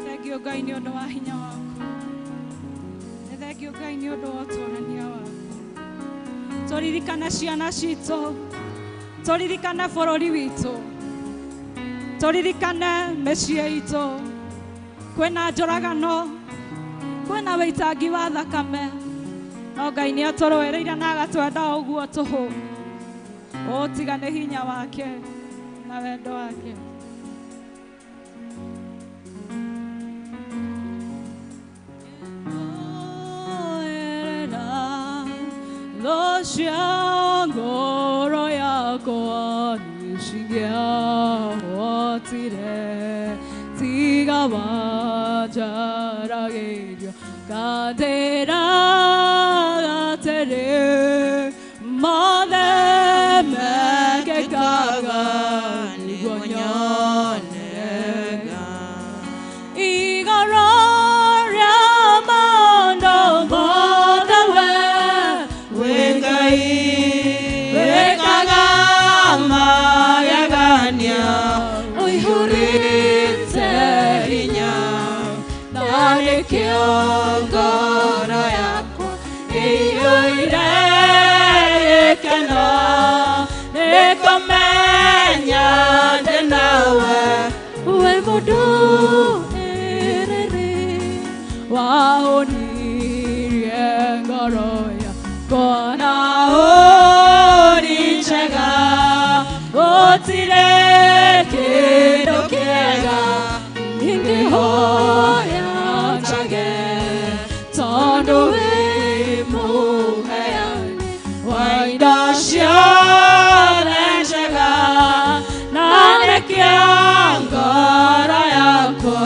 Speaker 5: Thengiũ Ngai nĩ ũndũ wa hinya waku. Nĩ thengiũ Ngai nĩ ũndũ wa ũtũrania waku. Tũririkane ciana citũ, tũririkane bũrũri witũ, tũririkane mĩciĩ itũ. Kwĩna njũragano, kwĩna wĩitangi wa thakame, no Ngai nĩ atũrũĩrĩire na agatwenda o ũguo tũhũ. Ũtiga nĩ hinya wake na wendo wake. Cia ngoro yakwa nĩcingĩahotire tiga wanjaragĩrio kandĩra gatere mothe mekĩkaga nĩguo nyone igoro rĩa maũndũ mothe we
Speaker 1: Wĩ Ngai wĩkaga magegania ũihũrĩte hinya na nĩkĩo ngoro yakwa ĩiyũire gĩkeno nĩkũmenya ndĩ nawe
Speaker 5: we mũndũ ĩrĩrĩ wahonirie ngoro yakwa
Speaker 1: na hũri njega gũtirĩ kĩndũ kĩega
Speaker 5: ingĩhoya njage tondũ wĩ mũheani
Speaker 1: wa indo ciothe njega na nĩkĩo ngoro yakwa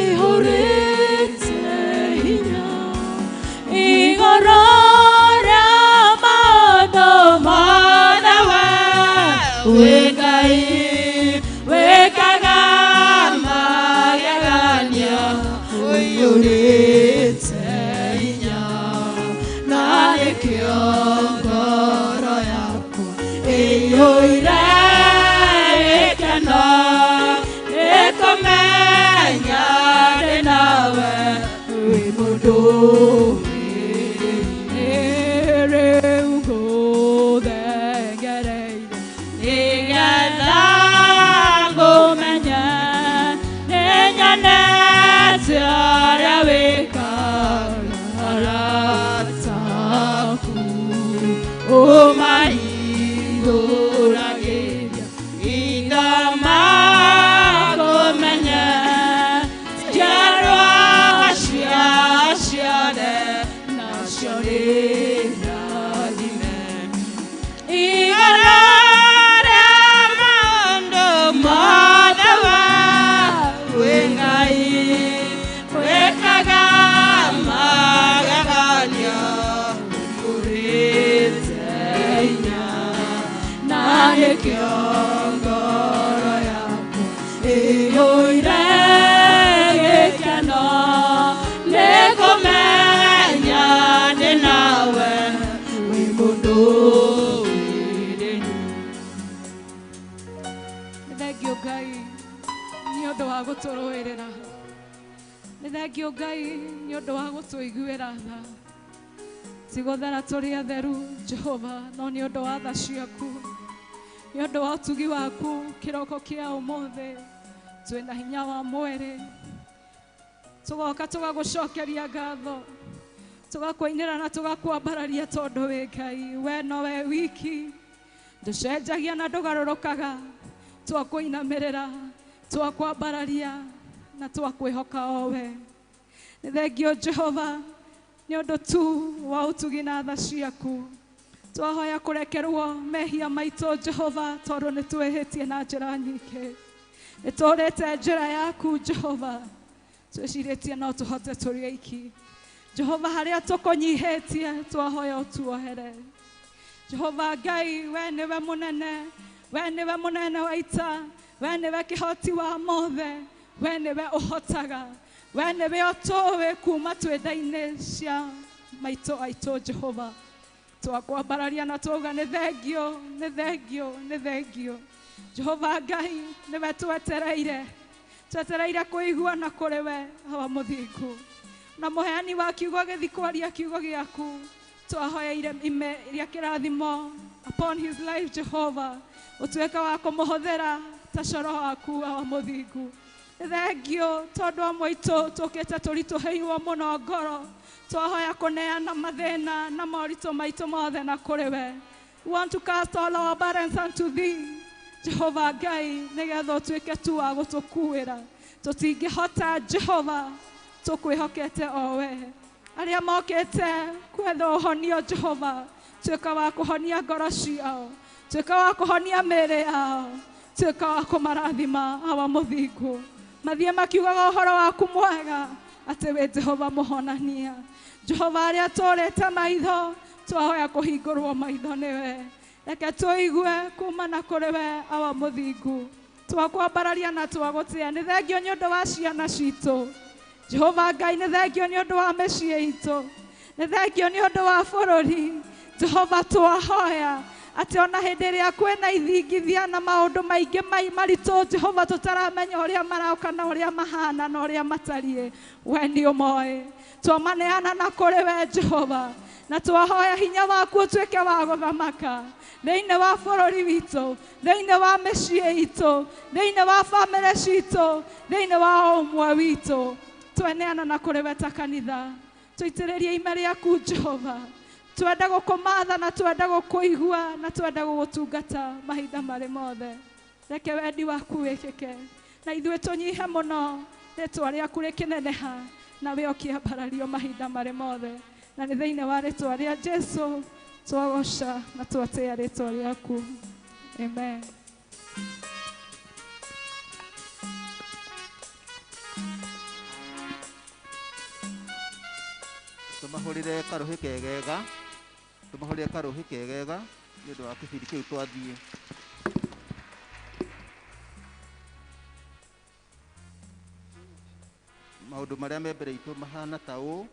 Speaker 5: ĩihũrĩte hinya igoro rĩa maũndũ
Speaker 1: mothe we wĩ Ngai wĩkaga magegania ũiyũrĩte
Speaker 5: Gũtũrũĩrĩra. Nĩ thengio Ngai nĩ ũndũ wa gũtũiguĩra tha. Ti gũthera tũrĩ atheru Jehova, no nĩ ũndũ wa tha ciaku, nĩ ũndũ wa ũtugi waku. Kĩroko kĩa ũmũthĩ twĩna hinya wa mwĩrĩ, tũgoka tũgagũcokeria ngatho, tũgakũinĩra na tũgakwambararia, tondũ wĩ Ngai, we nowe wiki, ndũcenjagia na ndũgarũrũkaga. Twakũinamĩrĩra, twakwambararia na twakwĩhoka o we. Nĩ thengio Jehova nĩ ũndũ tu wa ũtugi na tha ciaku. Twahoya kũrekerwo mehia maitũ Jehova, tondũ nĩ twĩhĩtie na njĩra nyingĩ. Nĩ tũrĩte njĩra yaku Jehova, twĩcirĩtie no tũhote tũrĩ aiki. Jehova, harĩa tũkũnyihĩtie, twahoya ũtuohere. Jehova Ngai, we nĩwe mũnene, we nĩwe mũnene wa ita, we nĩwe kĩhoti wa mothe, we nĩwe ũhotaga, we nĩwe ũtũĩ kuma twĩ nda-inĩ cia maitũ aitũ. Jehova, twakwambararia na twauga nĩ thengio, nĩ thengio, nĩ thengio. Jehova Ngai, nĩwe twetereire, twetereire kũigua na kũrĩ we, Awa mũthingu na mũheani wa kiugo. Gĩthi kwaria kiugo gĩaku, twahoeire ime rĩa kĩrathimo upon his life. Jehova, ũtuĩke wa kũmũhũthĩra ta coro waku, Awa mũthingu. Nĩ thengio tondũ amwe aitũ tũkĩte tũritũhĩirwo mũno ngoro. Twahoya kũneana mathĩna na moritũ maitũ mothe na kũrĩ we. We want to cast all our burdens unto thee, Jehova Ngai, nĩgetha ũtuĩke tu wa gũtũkuĩra. Tũtingĩhota Jehova, tũkwĩhokete o we. Arĩa mokĩte kwetha ũhonio, Jehova, tuĩka wa kũhonia ngoro ciao, tuĩka wa kũhonia mĩĩrĩ yao, tuĩka wa kũmarathima, Awa mũthingu. Mathiĩ makiugaga ũhoro waku mwega, atĩ wĩ Jehova mũhonania. Jehova, arĩa tũrĩte maitho, twahoya kũhingũrwo maitho nĩwe. Reke tũigue kuma na kũrĩ we, Awa mũthingu. Twakwambararia na twagũtĩa. Nĩ thengio nĩ ũndũ wa ciana citũ, Jehova Ngai. Nĩ thengio nĩ ũndũ wa mĩciĩ itũ. Nĩ thengio nĩ ũndũ wa bũrũri. Jehova, twahoya atĩ ona hĩndĩ ĩrĩa kwĩna ithingithia na maũndũ maingĩ maritũ, Jehova, tũtaramenya ũrĩa maroka na ũrĩa mahana na ũrĩa matariĩ, we nĩ ũmoĩ. Twamaneana na kũrĩ we, Jehova, na twahoya hinya waku ũtuĩke wa gũthamaka thĩinĩ wa bũrũri witũ, thĩinĩ wa mĩciĩ itũ, thĩinĩ wa bamĩrĩ citũ, thĩinĩ wa o ũmwe witũ. Tweneana na kũrĩ we ta kanitha. Tũitĩrĩrie ime rĩaku, Jehova. Twenda gũkũmatha na twenda gũkũigua na twenda gũgũtungata mahinda marĩ mothe. Reke wendi waku wĩkĩke na ithuĩ tũnyihe mũno, rĩtwa rĩaku rĩkĩneneha na we ũkĩambarario mahinda marĩ mothe. Na nĩ thĩinĩ wa rĩtwa rĩa Jesu twagoca na twatĩa rĩtwa rĩaku. Amen.
Speaker 3: Tũmahũrĩre karũhĩ kegega, tũmahũrĩre karũhĩ kegega nĩ ũndũ wa kĩbindi kĩu twathiĩ. Maũndũ marĩa me mbere itũ mahana ta ũũ: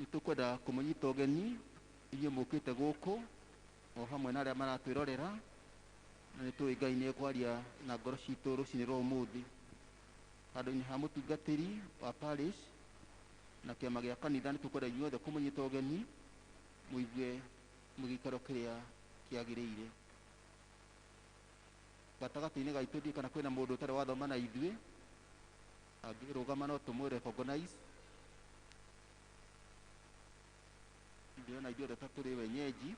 Speaker 3: nĩ tũkwenda kũmũnyita ũgeni inyuĩ mũkĩte gũkũ o hamwe na arĩa maratwĩrorera, na nĩ tũĩ Ngai nĩ ekwaria na ngoro citũ rũcinĩ rwa ũmũthĩ. Handũ-inĩ ha mũtungatĩri wa parish na kĩama gĩa kanitha, nĩ tũkwenda inyuothe kũmũnyita ũgeni mũigue mũgĩikaro kĩrĩa kĩagĩrĩire gatagatĩ-inĩ gaitũ. Ndiũĩ kana kwĩna mũndũ ũtarĩ wathoma na ithuĩ. Angĩrũgama no tũmũ recognize. Ndĩrona ithuothe ta tũrĩ wenyeji.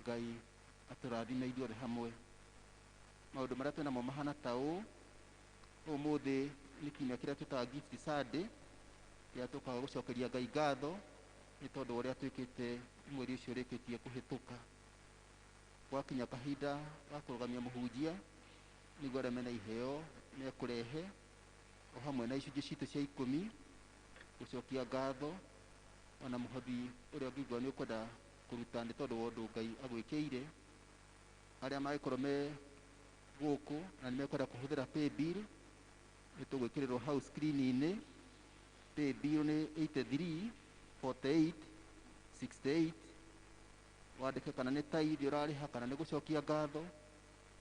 Speaker 3: Ngai atũrathime ithuothe hamwe. Maũndũ marĩa twĩnamo mahana ta ũũ: ũmũthĩ nĩ kiumia kĩrĩa twĩtaga Gift Sunday, kĩrĩa tũkaga gũcokeria Ngai ngatho nĩ tondũ wa ũrĩa twĩkĩte mweri ũcio ũrĩkĩtie kũhĩtũka. Gwakinya kahinda ga kũrũgamia mũhunjia nĩguo arĩa mena iheo mekũrehe, o hamwe na icunjĩ citũ cia 10 gũcokia ngatho, ona mũhothi ũrĩa ũngĩigua nĩ ũkwenda kũruta nĩ tondũ wa ũndũ Ngai agwĩkĩire. Arĩa mangĩkorwo me gũkũ na nĩ mekwenda kũhũthĩra paybill, nĩ tũgwĩkĩrĩrwo hau screen-inĩ. Paybill nĩ 83 48 68. Wandĩke kana nĩ tithe ũrarĩha, kana nĩ gũcokia ngatho,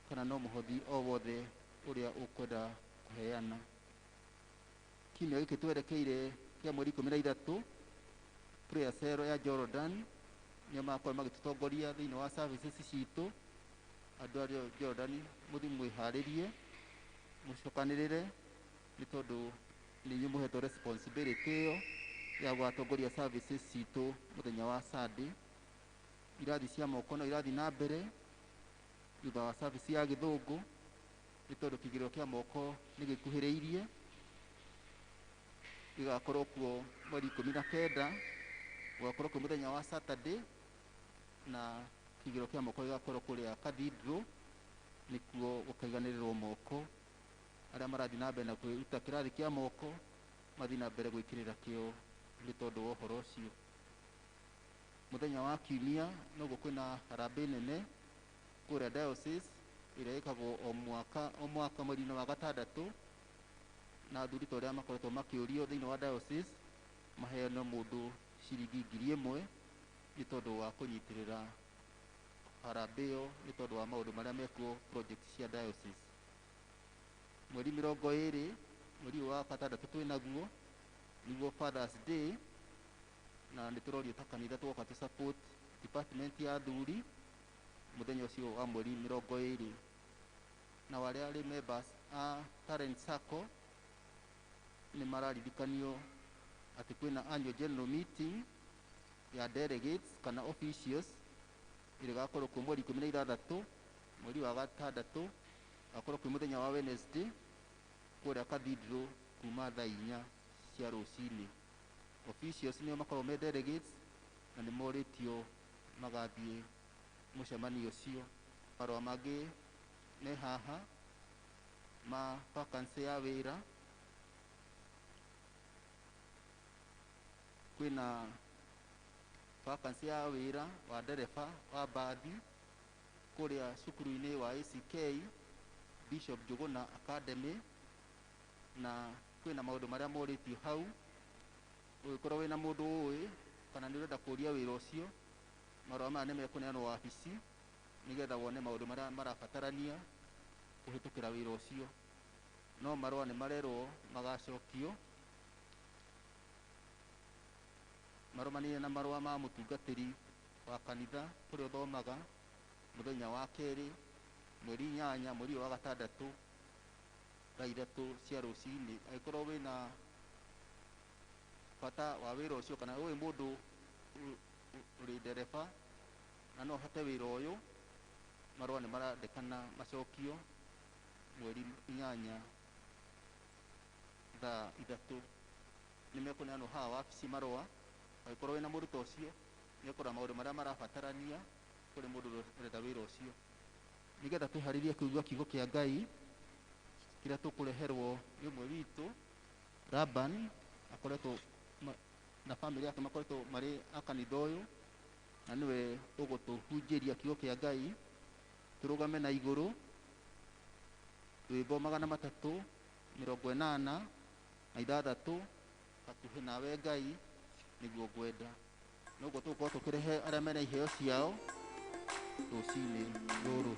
Speaker 3: kana no mũhothi o wothe Ũrĩa ũkwenda kũheana. Kiumia gĩkĩ twerekeire kĩa mweri 13, prayer cell ya Jordan nĩo magakorwo magĩtũtongoria thĩinĩ wa services citũ. Andũ arĩa Jordan mũthiĩ mwĩharĩrie, mũcokanĩrĩre, nĩ tondũ nĩ inyuĩ mũhetwo responsibility ĩyo ya gũgatongoria services citũ mũthenya wa Sunday. Irathi cia moko no irathi na mbere thutha wa service ya gĩthũngũ, nĩ tondũ kĩgĩrĩro kĩa moko nĩ gĩkuhĩrĩirie. Gĩgakorwo kuo mweri 19, gũgakorwo kwĩ mũthenya wa Saturday, na kĩgĩrĩro kĩa moko gĩgakorwo kũrĩa Cathedral, nĩkuo gũkaiganĩrĩrwo moko. Arĩa marathiĩ na mbere na kwĩruta kĩrathi kĩa moko mathiĩ na mbere gwĩkĩrĩra kĩo nĩ tondũ wa ũhoro ũcio. Mũthenya wa kiumia noguo kwĩna harambee nene kũrĩa diocese ĩrĩa ĩkagwo o mwaka o mwaka mweri-inĩ wa gatandatũ, na athuri ta ũrĩa makoretwo makĩũrio thĩinĩ wa diocese maheane mũndũ ciringi 1,000 nĩ tondũ wa kũnyitĩrĩra harambee ĩyo, nĩ tondũ wa maũndũ marĩa mekuo project cia diocese. Mweri 20, mweri ũyũ wa gatandatũ twĩnaguo nĩguo Father's Day, na nĩ tũrorio ta kanitha tũgoka tũ support department ya athuri mũthenya ũcio wa mweri 20. Na arĩa arĩ members a Talent Sacco nĩ mararirikanio atĩ kwĩna annual general meeting ya delegates kana officials ĩrĩa ĩgakorwo kuo mweri 16 mweri wa gatandatũ, gakorwo kwĩ mũthenya wa Wednesday kũrĩa Cathedral kuma thaa 4 cia rũcinĩ. Officials nĩo makoragwo me delegates na nĩ morĩtio magathiĩ mũcemanio ũcio. Marũa mangĩ me haha ma vacancy ya wĩra, kwĩna vacancy ya wĩra wa ndereba wa mbathi kũrĩa cukuru-inĩ wa ACK Bishop Njuguna Academy, na kwĩna maũndũ marĩa morĩtio hau. Ũngĩkorwo wĩna mũndũ ũĩ kana nĩ ũrenda kũria wĩra ũcio, marũa maya nĩ mekũneanwo wabici nĩgetha wone maũndũ marĩa marabatarania kũhĩtũkĩra wĩra ũcio. No marũa nĩ marerwo magacokio marũmanĩire na marũa ma mũtungatĩri wa kanitha kũrĩa ũthomaga mũthenya wa kerĩ mweri 8 mweri wa gatandatũ thaa 3 cia rũcinĩ. Angĩkorwo wĩna bata wa wĩra ũcio kana ũĩ mũndũ ũrĩ ndereba na no ahote wĩra ũyũ, marũa nĩ marandĩkana macokio mweri 8 thaa 3. Nĩ mekũneanwo haha wabici marũa. Angĩkorwo wĩna mũndũ ta ũcio, nĩekũrora maũndũ marĩa marabatarania kũrĩ mũndũ ũrenda wĩra ũcio, nĩgetha twĩharĩrie kũigua kiugo kĩa Ngai kĩrĩa tũkũreherwo nĩ ũmwe witũ. Laban akoretwo na famĩlĩ yake makoretwo marĩ a kanitha ũyũ, na nĩwe ũgũtũhunjĩria kiugo kĩa Ngai. Tũrũgame na igũrũ rwĩmbo 386 hakuhĩ nawe Ngai nĩguo ngwenda. Noguo tũgũkorwo tũkĩrehe arĩa mena iheo ciao rũcinĩ rũrũ.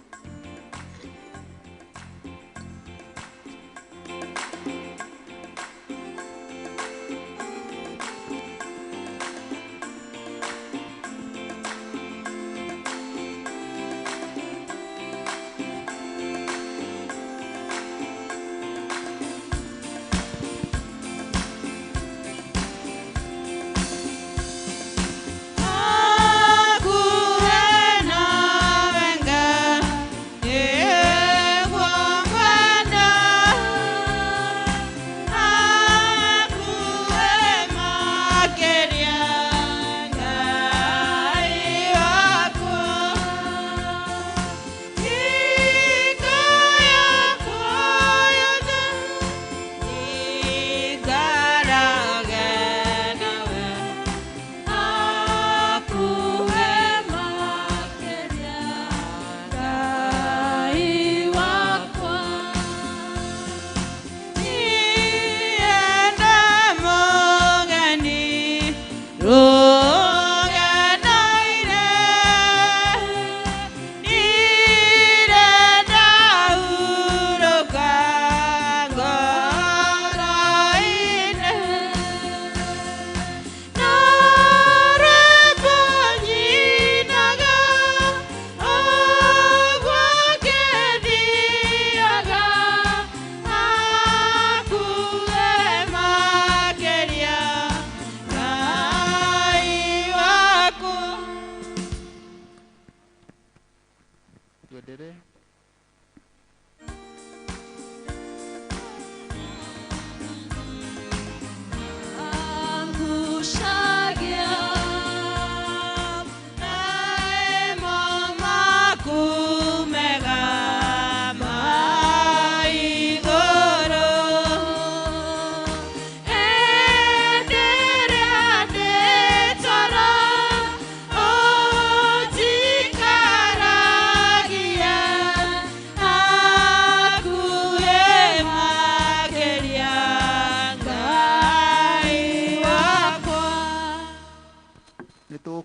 Speaker 1: Hakuhĩ nawe Ngai.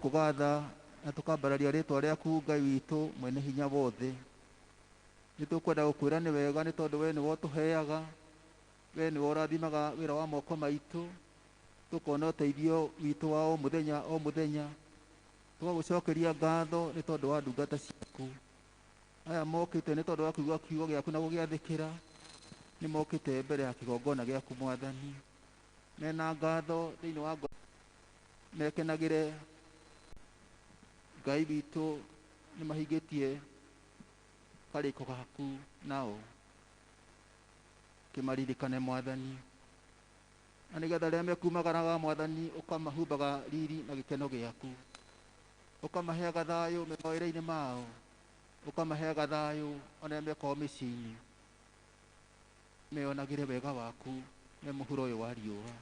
Speaker 3: Nĩtũgũkũgatha na tũkambararia rĩtwa rĩaku Ngai witũ mwene hinya wothe. Nĩtũkwenda gũkwĩra nĩ wega nĩ tondũ we nĩwe ũtũheaga, we nĩwe ũrathimaga wĩra wa moko maitũ, tũkona ũteithio witũ wa o mũthenya o mũthenya. Tũgagũcokeria ngatho nĩ tondũ wa ndungata ciaku. Aya mokĩte nĩ tondũ wa kũigua kiugo gĩaku na gũgĩathĩkĩra, nĩ mokĩte mbere ya kĩgongona gĩaku Mwathani. Mena ngatho thĩinĩ wa ngoro, mekenagĩre Ngai witũ nĩ mahingĩtie karĩko gaku nao. Kĩmaririkane Mwathani, na nĩgetha rĩrĩa mekumagaraga Mwathani ũkamahumbaga riri na gĩkeno gĩaku, ũkamaheaga thayũ me mawĩra-inĩ mao, ũkamaheaga thayũ ona rĩrĩa mekorwo mĩciĩ-inĩ, meyonagĩre wega waku me mũhuro ũyũ wa riũa.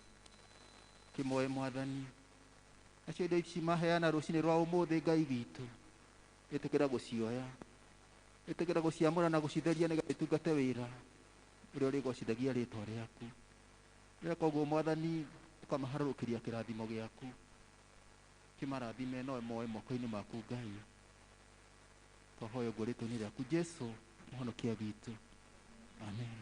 Speaker 3: Kĩmoe Mwathani, nacio indo ici maheana rũcinĩ rwa ũmũthĩ Ngai witũ, ĩtĩkĩra gũcioya, ĩtĩkĩra gũciamũra na gũcitheria nĩgetha itungate wĩra ũrĩa ũrĩgocithagia rĩtwa rĩaku. Weka ũguo Mwathani ũkamaharũrũkĩria kĩrathimo gĩaku, kĩmarathime nowe moe moko-inĩ maku Ngai. Twahoya ũguo rĩtwa-inĩ rĩaku Jesũ mũhonokia witũ, amen.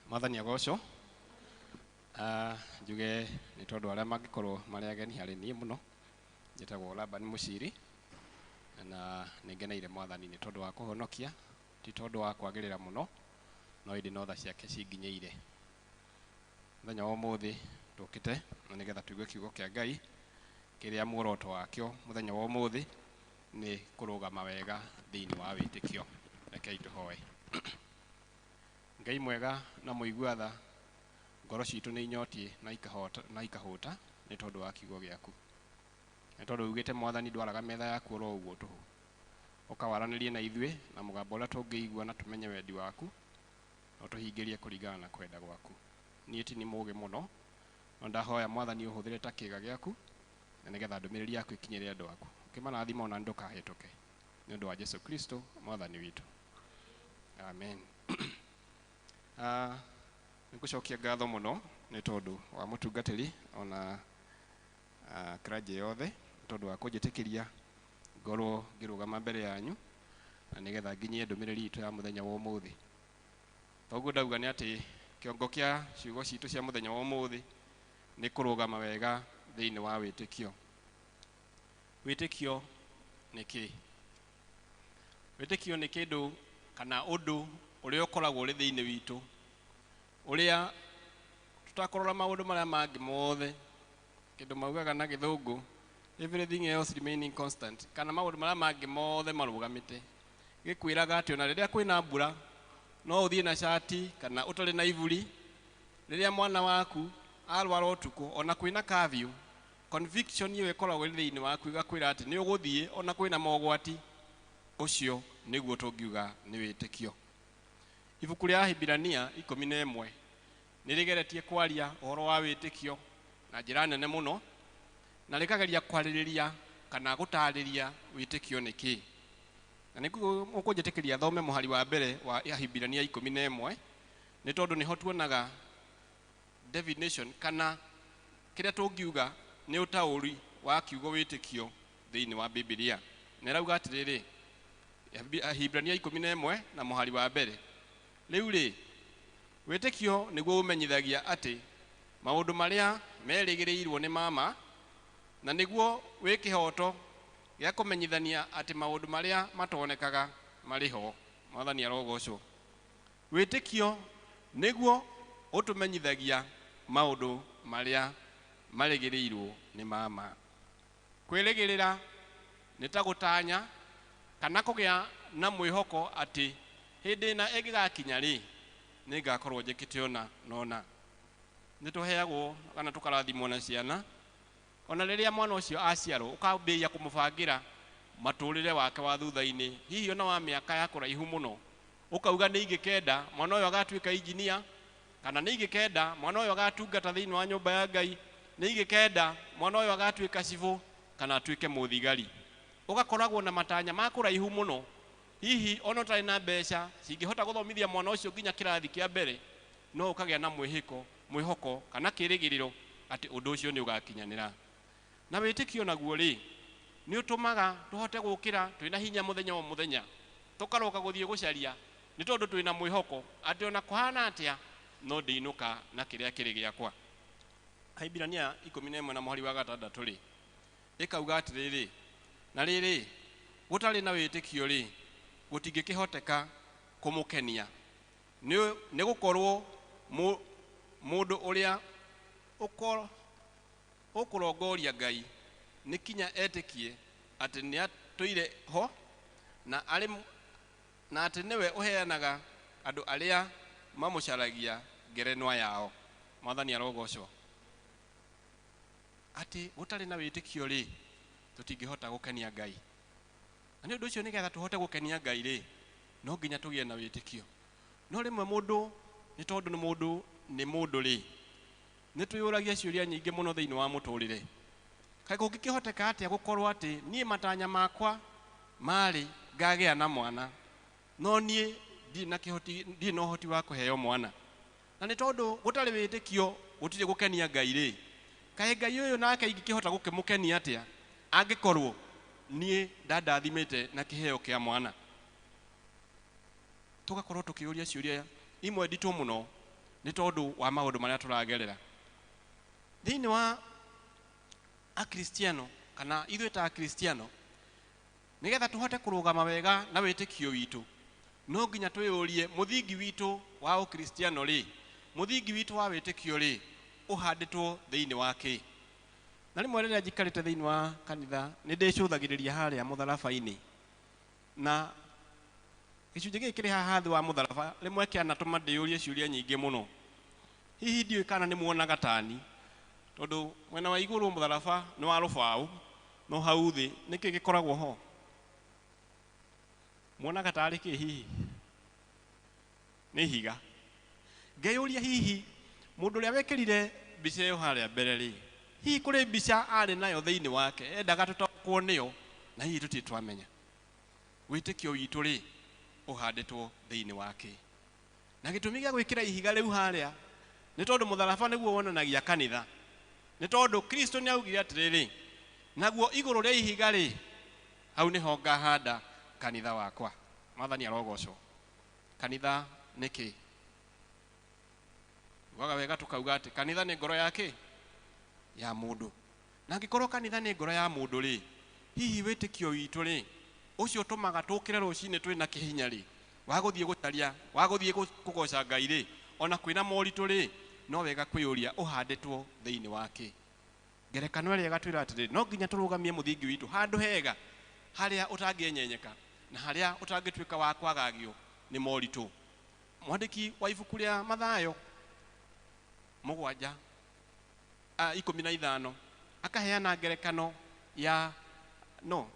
Speaker 7: Mwathani agocwo. Njuge nĩ tondũ arĩa mangĩkorwo marĩ ageni harĩ niĩ mũno, njĩtagwo Laban Mũciri, na nĩngeneire Mwathani nĩ tondũ wa kũhonokia, ti tondũ wa kwagĩrĩra mũno, no ĩndĩ no tha ciake cinginyĩire. Mũthenya wa ũmũthĩ tũkĩte na nĩgetha tũigue kiugo kĩa Ngai kĩrĩa muoroto wakĩo mũthenya wa ũmũthĩ nĩ kũrũgama wega thĩinĩ wa wĩtĩkio. Rekei tũhoe. Ngai mwega na mũigua tha, ngoro citũ nĩ inyotiĩ na ikahũta nĩ tondũ wa kiugo gĩaku. Nĩ tondũ ugĩte Mwathani ndwaraga metha yaku oro ũguo tũhũ, ũkawaranĩrie na ithuĩ na mũgambo ũrĩa tũngĩigua na tũmenye wendi waku, na ũtũhingĩrie kũringana na kwenda gwaku. Niĩ ti nĩ mũũgĩ mũno, no ndahoya Mwathani ũhũthĩre ta kĩĩga gĩaku, na nĩgetha ndũmĩrĩri yaku ĩkinyĩre andũ aku. Ũkĩmarathima ona ndũkahĩtũke. Nĩ ũndũ wa Jesũ Kristo Mwathani witũ, amen. Nĩngũcokia ngatho mũno nĩ tondũ wa mũtungatĩri ona clergy yothe, nĩ tondũ wa kũnjĩtĩkĩria ngorwo ngĩrũgama mbere yanyu na nĩgetha nginyie ndũmĩrĩri itũ ya mũthenya wa ũmũthĩ. Toguo ndauga nĩ atĩ kĩongo kĩa ciugo citũ cia mũthenya wa ũmũthĩ nĩ kũrũgama wega thĩinĩ wa wĩtĩkio. Wĩtĩkio nĩ kĩĩ? Wĩtĩkio nĩ kĩndũ kana ũndũ ũrĩa ũkoragwo ũrĩ thĩinĩ witũ, ũrĩa tũtakũrora maũndũ marĩa mangĩ mothe, kĩndũ maugaga na gĩthũngũ everything else remaining constant, kana maũndũ marĩa mangĩ mothe marũgamĩte. Gĩkwĩraga atĩ ona rĩrĩa kwĩna mbura no ũthiĩ na cati kana ũtarĩ na iburi, rĩrĩa mwana waku arwara ũtukũ ona kwĩna curfew, conviction ĩyo ĩkoragwo ĩrĩ thĩinĩ waku ĩgakwĩra atĩ nĩ ũgũthiĩ ona kwĩna mogwati. Ũcio nĩguo tũngiuga nĩ wĩtĩkio. Ibuku rĩa Ahibirania 11 nĩ rĩgeretie kwaria ũhoro wa wĩtĩkio na njĩra nene mũno, na rĩkageria kwarĩrĩria kana gũtarĩria wĩtĩkio nĩ kĩĩ. Na nĩ mũkũnjĩtĩkĩria thome mũhari wa mbere wa Ahibirania 11, nĩ tondũ nĩho tuonaga definition kana kĩrĩa tũngiuga nĩ ũtaũri wa kiugo wĩtĩkio thĩinĩ wa Bibilia. Na ĩrauga atĩrĩrĩ, Ahibirania 11 na mũhari wa mbere, rĩu rĩ, wĩtĩkio nĩguo ũmenyithagia atĩ maũndũ marĩa merĩgĩrĩirwo nĩ mama, na nĩguo wĩ kĩhoto gĩa kũmenyithania atĩ maũndũ marĩa matonekaga marĩ ho. Mwathani arogocwo. Wĩtĩkio nĩguo ũtũmenyithagia maũndũ marĩa marĩgĩrĩirwo nĩ mama. Kwĩrĩgĩrĩra nĩ ta gũtanya kana kũgĩa na mwĩhoko atĩ hĩndĩ ĩna ĩngĩgakinya rĩ, nĩngakorwo njĩkĩte ũna na ũna. Nĩ tũheagwo kana tũkarathimwo na ciana, ona rĩrĩa mwana ũcio aciarwo ũkambĩrĩria kũmũbangĩra matũrĩre wake wa thutha-inĩ, hihi ona wa mĩaka ya kũraihu mũno, ũkauga nĩ ingĩkenda mwana ũyũ agatuĩka injinia, kana nĩ ingĩkenda mwana ũyũ agatungata thĩinĩ wa nyũmba ya Ngai, nĩ ingĩkenda mwana ũyũ agatuĩka cibũ kana atuĩke mũthigari. Ũgakoragwo na matanya ma kũraihu mũno, hihi ona ũtarĩ na mbeca cingĩhota gũthomithia mwana ũcio nginya kĩrathi kĩa mbere, no ũkagĩa na mwĩhoko kana kĩrĩgĩrĩro atĩ ũndũ ũcio nĩ ũgakinyanĩra. Na wĩtĩkio naguo rĩ, nĩ ũtũmaga tũhote gũkĩra twĩna hinya mũthenya o mũthenya, tũkaroka gũthiĩ gũcaria nĩ tondũ twĩna mwĩhoko atĩ ona kũhana atĩa no ndĩinũka na kĩrĩa kĩrĩ gĩakwa. Ahibirania 11 na mũhari wa 6 rĩ, ĩkauga atĩrĩrĩ, na rĩrĩ, gũtarĩ na wĩtĩkio rĩ, gũtingĩkĩhoteka kũmũkenia, nĩ gũkorwo mũndũ ũrĩa ũkũrongoria Ngai nĩ kinya etĩkie atĩ nĩ atũire ho na atĩ nĩwe ũheanaga andũ arĩa mamũcaragia ngerenwa yao. Mwathani arogocwo. Atĩ gũtarĩ na wĩtĩkio rĩ, tũtingĩhota gũkenia Ngai. Na nĩ ũndũ ũcio nĩgetha tũhote gũkenia Ngai rĩ, no nginya tũgĩe na wĩtĩkio. No rĩmwe mũndũ nĩ tondũ nĩ mũndũ nĩ mũndũ rĩ, nĩ twĩyũragia ciũria nyingĩ mũno thĩinĩ wa mũtũrĩre. Kaĩ kũngĩkĩhoteka atĩa gũkorwo atĩ niĩ matanya makwa marĩ ngagĩa na mwana, no niĩ ndirĩ na kĩhoti, ndirĩ na ũhoti wa kũheo mwana? Na nĩ tondũ gũtarĩ wĩtĩkio gũtirĩ gũkenia Ngai rĩ, kaĩ Ngai ũyũ nake ingĩkĩhota gũkĩmũkenia atĩa angĩkorwo niĩ ndandathimĩte na kĩheo kĩa mwana? Tũgakorwo tũkĩũria ciũria imwe nditũ mũno nĩ tondũ wa maũndũ marĩa tũragerera. Thĩinĩ wa Akristiano kana ithuĩ ta Akristiano, nĩgetha tũhote kũrũgama wega na wĩtĩkio witũ, no nginya twĩyũrie mũthingi witũ wa Ũkristiano rĩ, mũthingi witũ wa wĩtĩkio rĩ, ũhandĩtwo thĩinĩ wa kĩ? Na rĩmwe rĩrĩa njikarĩte thĩinĩ wa kanitha nĩ ndĩcũthagĩrĩria harĩa mũtharaba-inĩ, na gĩcunjĩ gĩkĩ kĩrĩ haha thĩ wa mũtharaba rĩmwe kĩanatũma ndĩyũrie ciũria nyingĩ mũno. Hihi ndiũĩ kana nĩ muonaga tani, tondũ mwena wa igũrũ mũtharaba nĩ wa rũbaũ, no hau thĩ nĩkĩ gĩkoragwo ho? Muonaga tarĩ kĩ hihi? Nĩ ihiga. Ngeyũria hihi mũndũ ũrĩa wekĩrire mbica ĩyo harĩa mbere rĩ, hihi kũrĩ mbica arĩ nayo thĩinĩ wake endaga tũtaũkwo nĩyo, na hihi tũtirĩ twamenya. Wĩtĩkio witũ rĩ, ũhandĩtwo thĩinĩ wake. Na gĩtũmi gĩa gwĩkĩra ihiga rĩu harĩa nĩ tondũ mũtharaba nĩguo wonanagia kanitha. Nĩ tondũ Kristo nĩ augire atĩrĩrĩ, naguo igũrũ rĩa ihiga rĩ, hau nĩho ngahanda kanitha wakwa. Mwathani arogocwo. Kanitha nĩ kĩ? Tugaga wega tũkauga atĩ kanitha nĩ ngoro ya kĩ? Ya mũndũ. Na angĩkorwo kanitha nĩ ngoro ya mũndũ rĩ, hihi wĩtĩkio witũ rĩ, ũcio ũtũmaga tũkĩre rũcinĩ twĩna kĩhinya rĩ, wa gũthiĩ gũcaria, wa gũthiĩ kũgoca Ngai rĩ, ona kwĩna moritũ rĩ, no wega kwĩyũria ũhandĩtwo thĩinĩ wa kĩ? Ngerekano ĩrĩa ĩgatwĩra atĩrĩrĩ, no nginya tũrũgamie mũthingi witũ handũ hega, harĩa ũtangĩenyenyeka na harĩa ũtangĩtuĩka wa kwagagio nĩ moritũ. Mwandĩki wa ibuku rĩa Mathayo 7 15 akaheana ngerekano ya no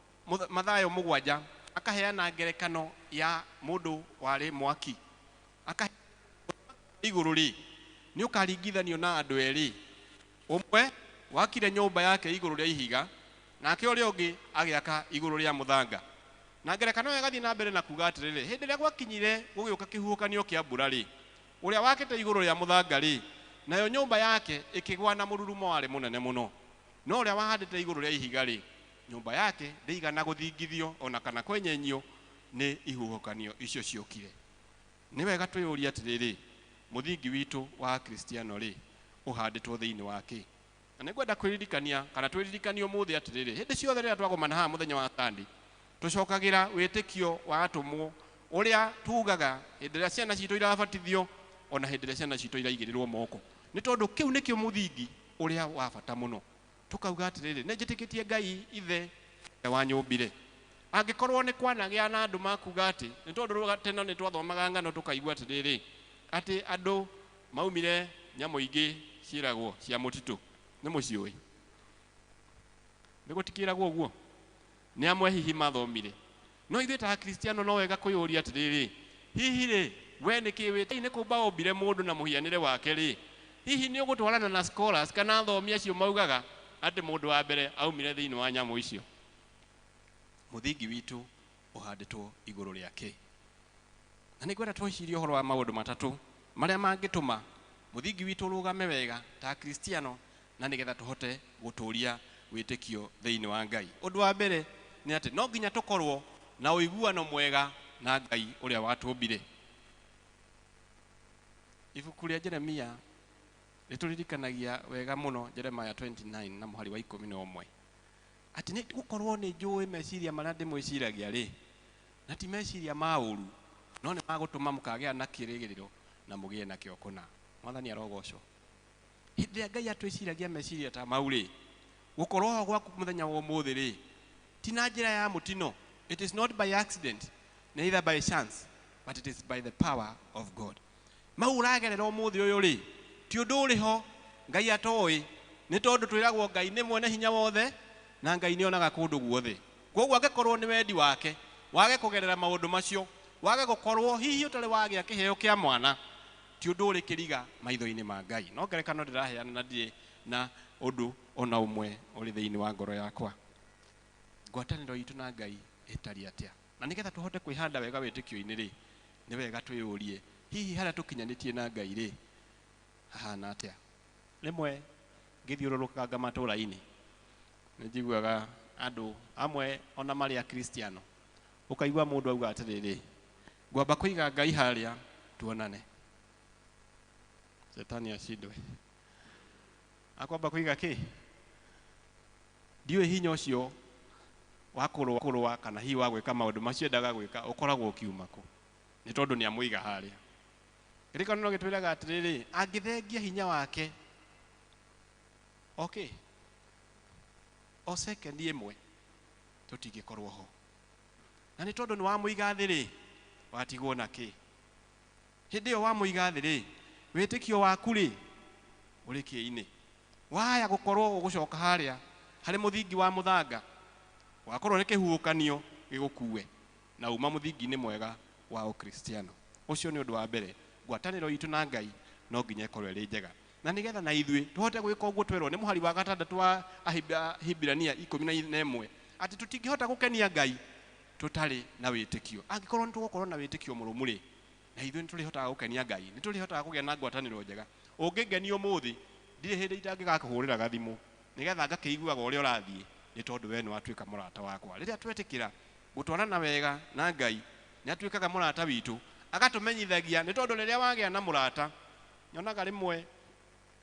Speaker 7: Mathayo 7 akaheana ngerekano ya mũndũ warĩ mwaki. Igũrũ rĩ, nĩ ũkaringithanio na andũ erĩ. Ũmwe wakire nyũmba yake igũrũ rĩa ihiga, nake ũrĩa ũngĩ agĩaka igũrũ rĩa mũthanga. Na ngerekano ĩyo ĩgathiĩ na mbere na kuga atĩrĩrĩ, hĩndĩ ĩrĩa gwakinyire gũgĩũka kĩhuhũkanio kĩa mbura rĩ, ũrĩa wakĩte igũrũ rĩa mũthanga rĩ, nayo nyũmba yake ĩkĩgwa na mũrurumo warĩ mũnene mũno. No ũrĩa wahandĩte igũrũ rĩa ihiga rĩ, nyũmba yake ndĩigana gũthingithio ona kana kwenyenyio nĩ ihuhũkanio icio ciokire. Nĩ wega twĩyũrie atĩrĩrĩ, mũthingi witũ wa Kristiano rĩ, ũhandĩtwo thĩinĩ wa kĩ? Na nĩngwenda kwĩririkania kana twĩririkanie ũmũthĩ atĩrĩrĩ, hĩndĩ ciothe rĩrĩa twagomana haha mũthenya wa Sunday, tũcokagĩra wĩtĩkio wa atũmwo ũrĩa tugaga hĩndĩ ĩrĩa ciana citũ irabatithio ona hĩndĩ ĩrĩa ciana citũ iraigĩrĩrwo moko, nĩ tondũ kĩu nĩkĩo mũthingi ũrĩa wa bata mũno. Tũkauga atĩrĩrĩ, nĩ njĩtĩkĩtie Ngai ithe wanyũmbire. Angĩkorwo nĩ kwanagĩa na andũ makuga atĩ nĩ tondũ tene nĩ twathomaga ng'ano tũkaigua atĩrĩrĩ, atĩ andũ maumire nyamũ ingĩ ciĩragwo cia mũtitũ, nĩ mũciũĩ? Nĩ gũtikĩragwo ũguo? Nĩ amwe hihi mathomire. No ithuĩ ta Akristiano no wega kwĩyũria atĩrĩrĩ, hihi rĩ, we nĩ kĩ wĩtĩkĩtie? Nĩ kũmba ombire mũndũ na mũhianĩre wake rĩ, hihi nĩ ũgũtwarana na scholars kana athomi acio maugaga atĩ mũndũ wa mbere aumire thĩinĩ wa nyamũ icio? Mũthingi witũ ũhandĩtwo igũrũ rĩake. Na nĩ ngwenda twĩcirie ũhoro wa maũndũ matatũ marĩa mangĩtũma mũthingi witũ ũrũgame wega ta Akristiano na nĩgetha tũhote gũtũria wĩtĩkio thĩinĩ wa Ngai. Ũndũ wa mbere nĩ atĩ no nginya tũkorwo na ũiguano mwega na Ngai ũrĩa watũmbire. Ibuku rĩa Jeremia rĩtũririkanagia wega mũno, Jeremiah 29 na mũhari wa 11, atĩ nĩ gũkorwo nĩ njũĩ meciria marĩa ndĩmwĩciragia rĩ, na ti meciria ma ũru, no nĩ magũtũma mũkagĩa na kĩrĩgĩrĩro na mũgĩe nakĩo kũna. Mwathani arogocwo. Hĩndĩ ĩrĩa Ngai atwĩciragia meciria ta mau rĩ, gũkorwo ho gwaku mũthenya wa ũmũthĩ rĩ, ti na njĩra ya mũtino. It is not by accident, neither by chance, but it is by the power of God. Mau ũragerera ũmũthĩ ũyũ rĩ, ti ũndũ ũrĩ ho Ngai atoĩ, nĩ tondũ twĩragwo Ngai nĩ mwene hinya wothe na Ngai nĩ onaga kũndũ guothe. Koguo angĩkorwo nĩ wendi wake wage kũgerera maũndũ macio, wage gũkorwo hihi ũtarĩ wagĩa kĩheo kĩa mwana, ti ũndũ ũrĩ kĩriga maitho-inĩ ma Ngai. No ngerekano ndĩraheana na ndirĩ na ũndũ ona ũmwe ũrĩ thĩinĩ wa ngoro yakwa. Ngwatanĩro itũ na Ngai ĩtariĩ atĩa? Na nĩgetha tũhote kwĩhanda wega wĩtĩkio-inĩ rĩ, nĩ wega twĩyũrie hihi harĩa tũkinyanĩtie na Ngai rĩ, hahana atĩa? Rĩmwe ngĩthiũrũrũkanga matũũra-inĩ nĩ njiguaga andũ amwe ona marĩ Akristiano, ũkaigua mũndũ auga atĩrĩrĩ, ngwamba kũiga Ngai harĩa tuonane. Shetani ashindwe. Akwamba kũiga kĩ? Ndiũĩ hinya ũcio wa kũrũa kana hihi wa gwĩka maũndũ macio endaga gwĩka ũkoragwo ũkiuma kũ, nĩ tondũ nĩ amũiga harĩa. Kĩrĩkanĩro gĩtwĩraga atĩrĩrĩ, angĩthengia hinya wake okay, o second ĩmwe tũtingĩkorwo ho. Na nĩ tondũ nĩ wamũiga thĩ rĩ, watigwo na kĩ? Hĩndĩ ĩyo wamũiga thĩ rĩ, wĩtĩkio waku rĩ ũrĩ kĩ-inĩ? Waya gũkorwo ũgũcoka harĩa harĩ mũthingi wa mũthanga, wakorwo nĩ kĩhuhũkanio gĩgũkue na uma mũthingi-inĩ mwega wa Ũkristiano. Ũcio nĩ ũndũ wa mbere. Ngwatanĩro itũ na Ngai no nginya ĩkorwo ĩrĩ njega, na nĩgetha na ithuĩ tũhote gwĩka ũguo twerwo nĩ mũhari wa gatandatũ wa Ahibirania 11, atĩ tũtingĩhota gũkenia Ngai tũtarĩ na wĩtĩkio. Angĩkorwo nĩ tũgũkorwo na wĩtĩkio mũrũmu rĩ, na ithuĩ nĩ tũrĩhotaga gũkenia Ngai, nĩ tũrĩhotaga kũgĩa na ngwatanĩro njega. Ũngĩngenia ũmũthĩ, ndirĩ hĩndĩ itangĩgakũhũrĩra gathimũ nĩgetha ngakĩiguaga ũrĩa ũrathiĩ, nĩ tondũ we nĩ watuĩka mũrata wakwa. Rĩrĩa twetĩkĩra gũtwarana wega na Ngai, nĩ atuĩkaga mũrata witũ, agatũmenyithagia. Nĩ tondũ rĩrĩa wagĩa na mũrata, nyonaga rĩmwe,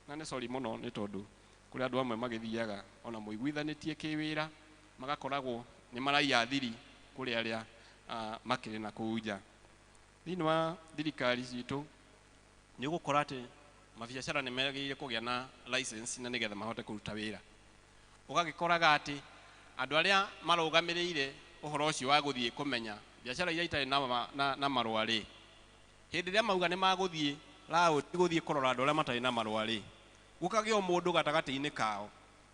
Speaker 7: na nĩ sorry mũno, nĩ tondũ kũrĩ andũ amwe magĩthiaga ona mũiguithanĩtie kĩwĩra, magakoragwo nĩ maraiya thiri kũrĩ arĩa makĩrĩ na kũu nja. Thĩinĩ wa thirikari citũ nĩ ũgũkora atĩ mabiacara nĩ magĩrĩire kũgĩa na license na nĩgetha mahote kũruta wĩra. Ũgagĩkoraga atĩ andũ arĩa marũgamĩrĩire ũhoro ũcio wa gũthiĩ kũmenya biacara iria itarĩ na marũa rĩ, hĩndĩ ĩrĩa mauga nĩ magũthiĩ raũndi gũthiĩ kũrora andũ arĩa matarĩ na marũa rĩ, gũkagĩa o mũndũ gatagatĩ-inĩ kao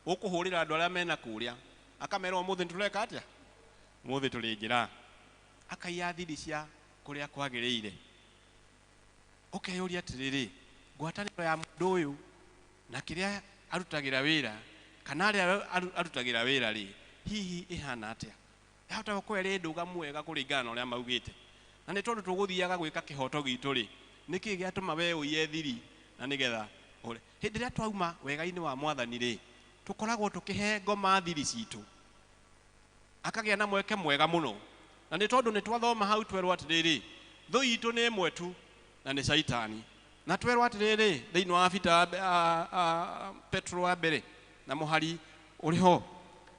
Speaker 7: ũkũhũrĩra andũ arĩa mena kũrĩa, akamera ũmũthĩ nĩtũreka atĩa, ũmũthĩ tũrĩ njĩra, akaiya thiri cia kũrĩa kwagĩrĩire. Ũkeyũria atĩrĩrĩ, ngwatanĩro ya mũndũ ũyũ na kĩrĩa arutagĩra wĩra kana arĩa arutagĩra wĩra rĩ, hihi ĩhana atĩa? Yahota gũkorwo ĩrĩ ndũgamu wega kũringana na ũrĩa maugĩte. Na nĩ tondũ tũgũthiaga gwĩka kĩhoto gitũ rĩ, nĩkĩ gĩatũma we ũiye thiri na nĩgetha ũre. Hĩndĩ ĩrĩa twauma wega-inĩ wa mwathani rĩ, tũkoragwo tũkĩhe ngoma thiri citũ. Akagĩa na mweke mwega mũno. Na nĩ tondũ nĩ twathoma hau twerwo atĩrĩrĩ, thũ itũ nĩ ĩmwe tu na nĩ caitani. Na twerwo atĩrĩrĩ, thĩinĩ wa Petro wa mbere na mũhari ũrĩ ho,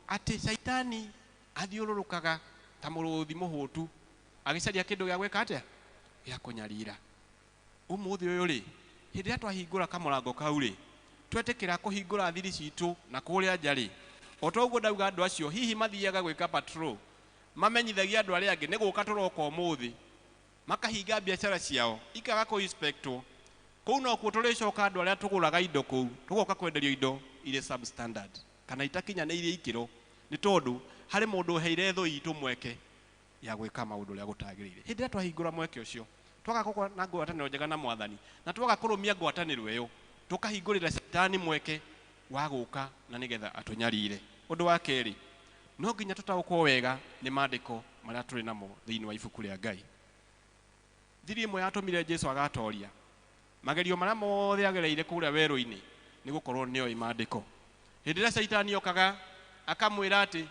Speaker 7: atĩ caitani athiũrũrũkaga ta mũrũthi mũhũtu agĩcaria kĩndũ gĩa gwĩka atĩa? Gĩa kũnyarira. Ũmũthĩ ũyũ rĩ, hĩndĩ ĩrĩa twahingũra kamũrango kau rĩ, twetĩkĩra kũhingũra thiri citũ na kũrĩa nja rĩ, o ta ũguo ndauga andũ acio hihi mathiaga gwĩka patrol, mamenyithagia andũ arĩa angĩ nĩ gũka tũroka ũmũthĩ, makahinga biacara ciao ikaga kũ inspectwo. Kũu nokuo tũrĩcoka andũ arĩa tũgũraga indo kũu, tũgoka kwenderio indo irĩ substandard kana itakinyanĩirie ikĩro, nĩ tondũ harĩ mũndũ ũheire thũ itũ mweke ya gwĩka maũndũ ũrĩa gũtagĩrĩire. Hĩndĩ ĩrĩa twahingũra mweke ũcio, twaga gũkorwo na ngwatanĩro njega na mwathani, na twaga kũrũmia ngwatanĩro ĩyo, tũkahingũrĩra caitani mweke wa gũka na nĩgetha atũnyarire. Ũndũ wa kerĩ, no nginya tũtaũkwo wega nĩ maandĩko marĩa tũrĩ namo thĩinĩ wa ibuku rĩa Ngai. Thiri ĩmwe yatũmire Jesũ agatoria magerio marĩa mothe agereire kũrĩa werũ-inĩ nĩ gũkorwo nĩoĩ maandĩko. Hĩndĩ ĩrĩa caitani okaga akamwĩra atĩ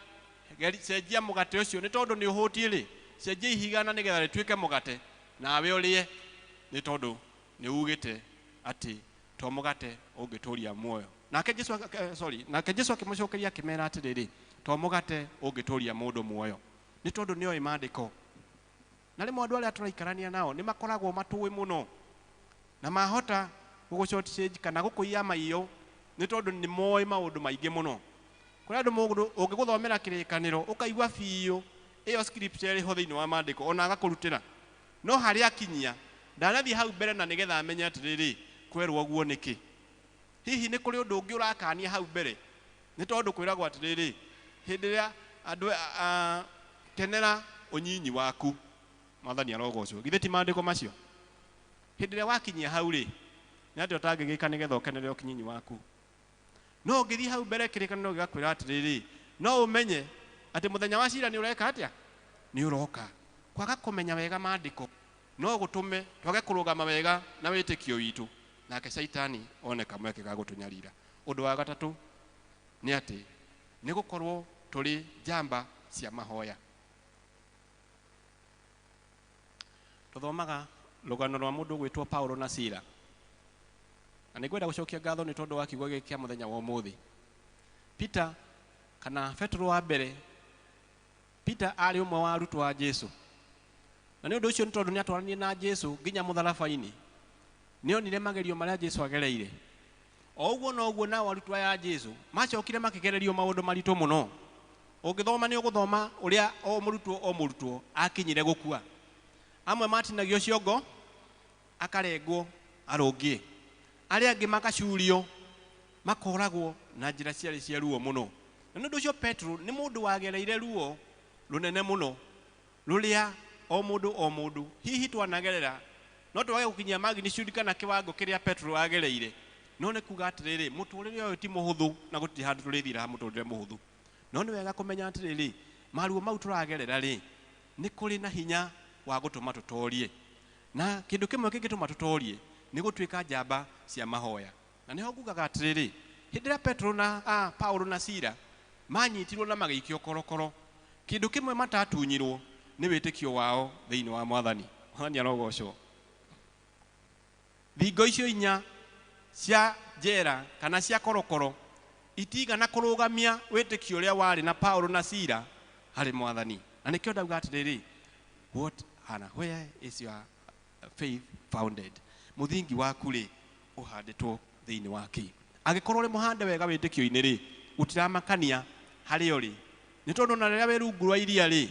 Speaker 7: cenjia mũgate ũcio nĩ tondũ nĩ ũhũtiĩ rĩ, cenjia ihiga na nĩgetha rĩtuĩke mũgate nawe ũrĩe, nĩ tondũ nĩ ugĩte atĩ to mũgate ũngĩtũria muoyo. Nake Jesũ nake Jesũ akĩmũcokeria akĩmera atĩrĩrĩ, to mũgate ũngĩtũria mũndũ muoyo, nĩ tondũ nĩoĩ maandĩko. Na rĩmwe andũ arĩa tũraikarania nao nĩ makoragwo matũĩ mũno na mahota gũgũ short change kana gũkũiya maiyo nĩ tondũ nĩ moĩ maũndũ maingĩ mũno. Kũrĩ andũ mũndũ ũngĩgũthomera kĩrĩkanĩro ũkaigua biũ ĩyo scripture ĩrĩ ho thĩinĩ wa maandĩko ona agakũrutĩra, no harĩa akinyia ndanathiĩ hau mbere na nĩgetha amenye atĩrĩrĩ kwerwo ũguo nĩkĩ. Hihi nĩ kũrĩ ũndũ ũngĩ ũrakania hau mbere, nĩ tondũ kwĩragwo atĩrĩrĩ hĩndĩ ĩrĩa andũ kenera ũnyinyi waku, mwathani arogocwo. Githĩ ti maandĩko macio? Hĩndĩ ĩrĩa wakinyia hau rĩ, nĩ atĩa ũtangĩgĩka nĩgetha ũkenere ũkinyinyi waku? No ũngĩthiĩ hau mbere kĩrĩkanĩro gĩgakwĩra atĩrĩrĩ, no ũmenye atĩ mũthenya wa cira nĩ ũreka atĩa? Nĩ ũroka. Kwaga kũmenya wega maandĩko no gũtũme twage kũrũgama wega na wĩtĩkio witũ, nake caitani one kamweke ga gũtũnyarira. Ũndũ wa gatatũ nĩ atĩ nĩ gũkorwo tũrĩ njamba cia mahoya. Tũthomaga rũgano rwa mũndũ ũgwĩtwo Paulo na Sila. Na nĩngwenda gũcokia ngatho nĩ tondũ wa kiugo gĩkĩ kĩa mũthenya wa ũmũthĩ. Peter kana Petro wa mbere, Peter arĩ ũmwe wa arutwo a Jesũ. Na nĩ ũndũ ũcio nĩ tondũ nĩ atwaranire na Jesũ nginya mũtharaba-inĩ, nĩ onire magerio marĩa Jesũ agereire. O ũguo noguo nao arutwo aya a Jesũ macokire makĩgererio maũndũ maritũ mũno. Ũngĩthoma nĩ ũgũthoma ũrĩa o mũrutwo o mũrutwo akinyire gũkua. Amwe matinagio ciongo akarengwo arũngie, arĩa angĩ makacurio makoragwo na njĩra ciarĩ cia ruo mũno. Na nĩ ũndũ ũcio Petro nĩ mũndũ wagereire ruo rũnene mũno, rũrĩa o mũndũ o mũndũ hihi twanagerera, no twage gũkinyia magnitude kana kĩwango kĩrĩa Petro agereire. No nĩ kuga atĩrĩrĩ, mũtũrĩre ũyũ ti mũhũthũ na gũtirĩ handũ tũrĩthira mũtũrĩre mũhũthũ. No nĩ wega kũmenya atĩrĩrĩ, maruo mau tũragerera rĩ, nĩ kũrĩ na hinya wa gũtũma tũtorie. Na kĩndũ kĩmwe kĩngĩtũma tũtorie nĩ gũtuĩka njamba cia mahoya. Na nĩho ngugaga atĩrĩrĩ, hĩndĩ ĩrĩa Petro na Paulo na Sila manyitirwo na magĩikio korokoro, kĩndũ kĩmwe matatunyirwo nĩ wĩtĩkio wao thĩinĩ wa mwathani. Mwathani arogocwo. Thingo icio inya cia njera kana cia korokoro itigana kũrũgamia wĩtĩkio ũrĩa warĩ na Paulo na Sila harĩ mwathani. Na nĩkĩo ndauga atĩrĩrĩ, what and where is your faith founded? Mũthingi waku rĩ ũhandĩtwo thĩinĩ wa kĩ? Angĩkorwo ũrĩ mũhande wega wĩtĩkio-inĩ rĩ, gũtiramakania harĩa ũrĩ, nĩ tondũ na rĩrĩa wĩ rungu rwa iria rĩ,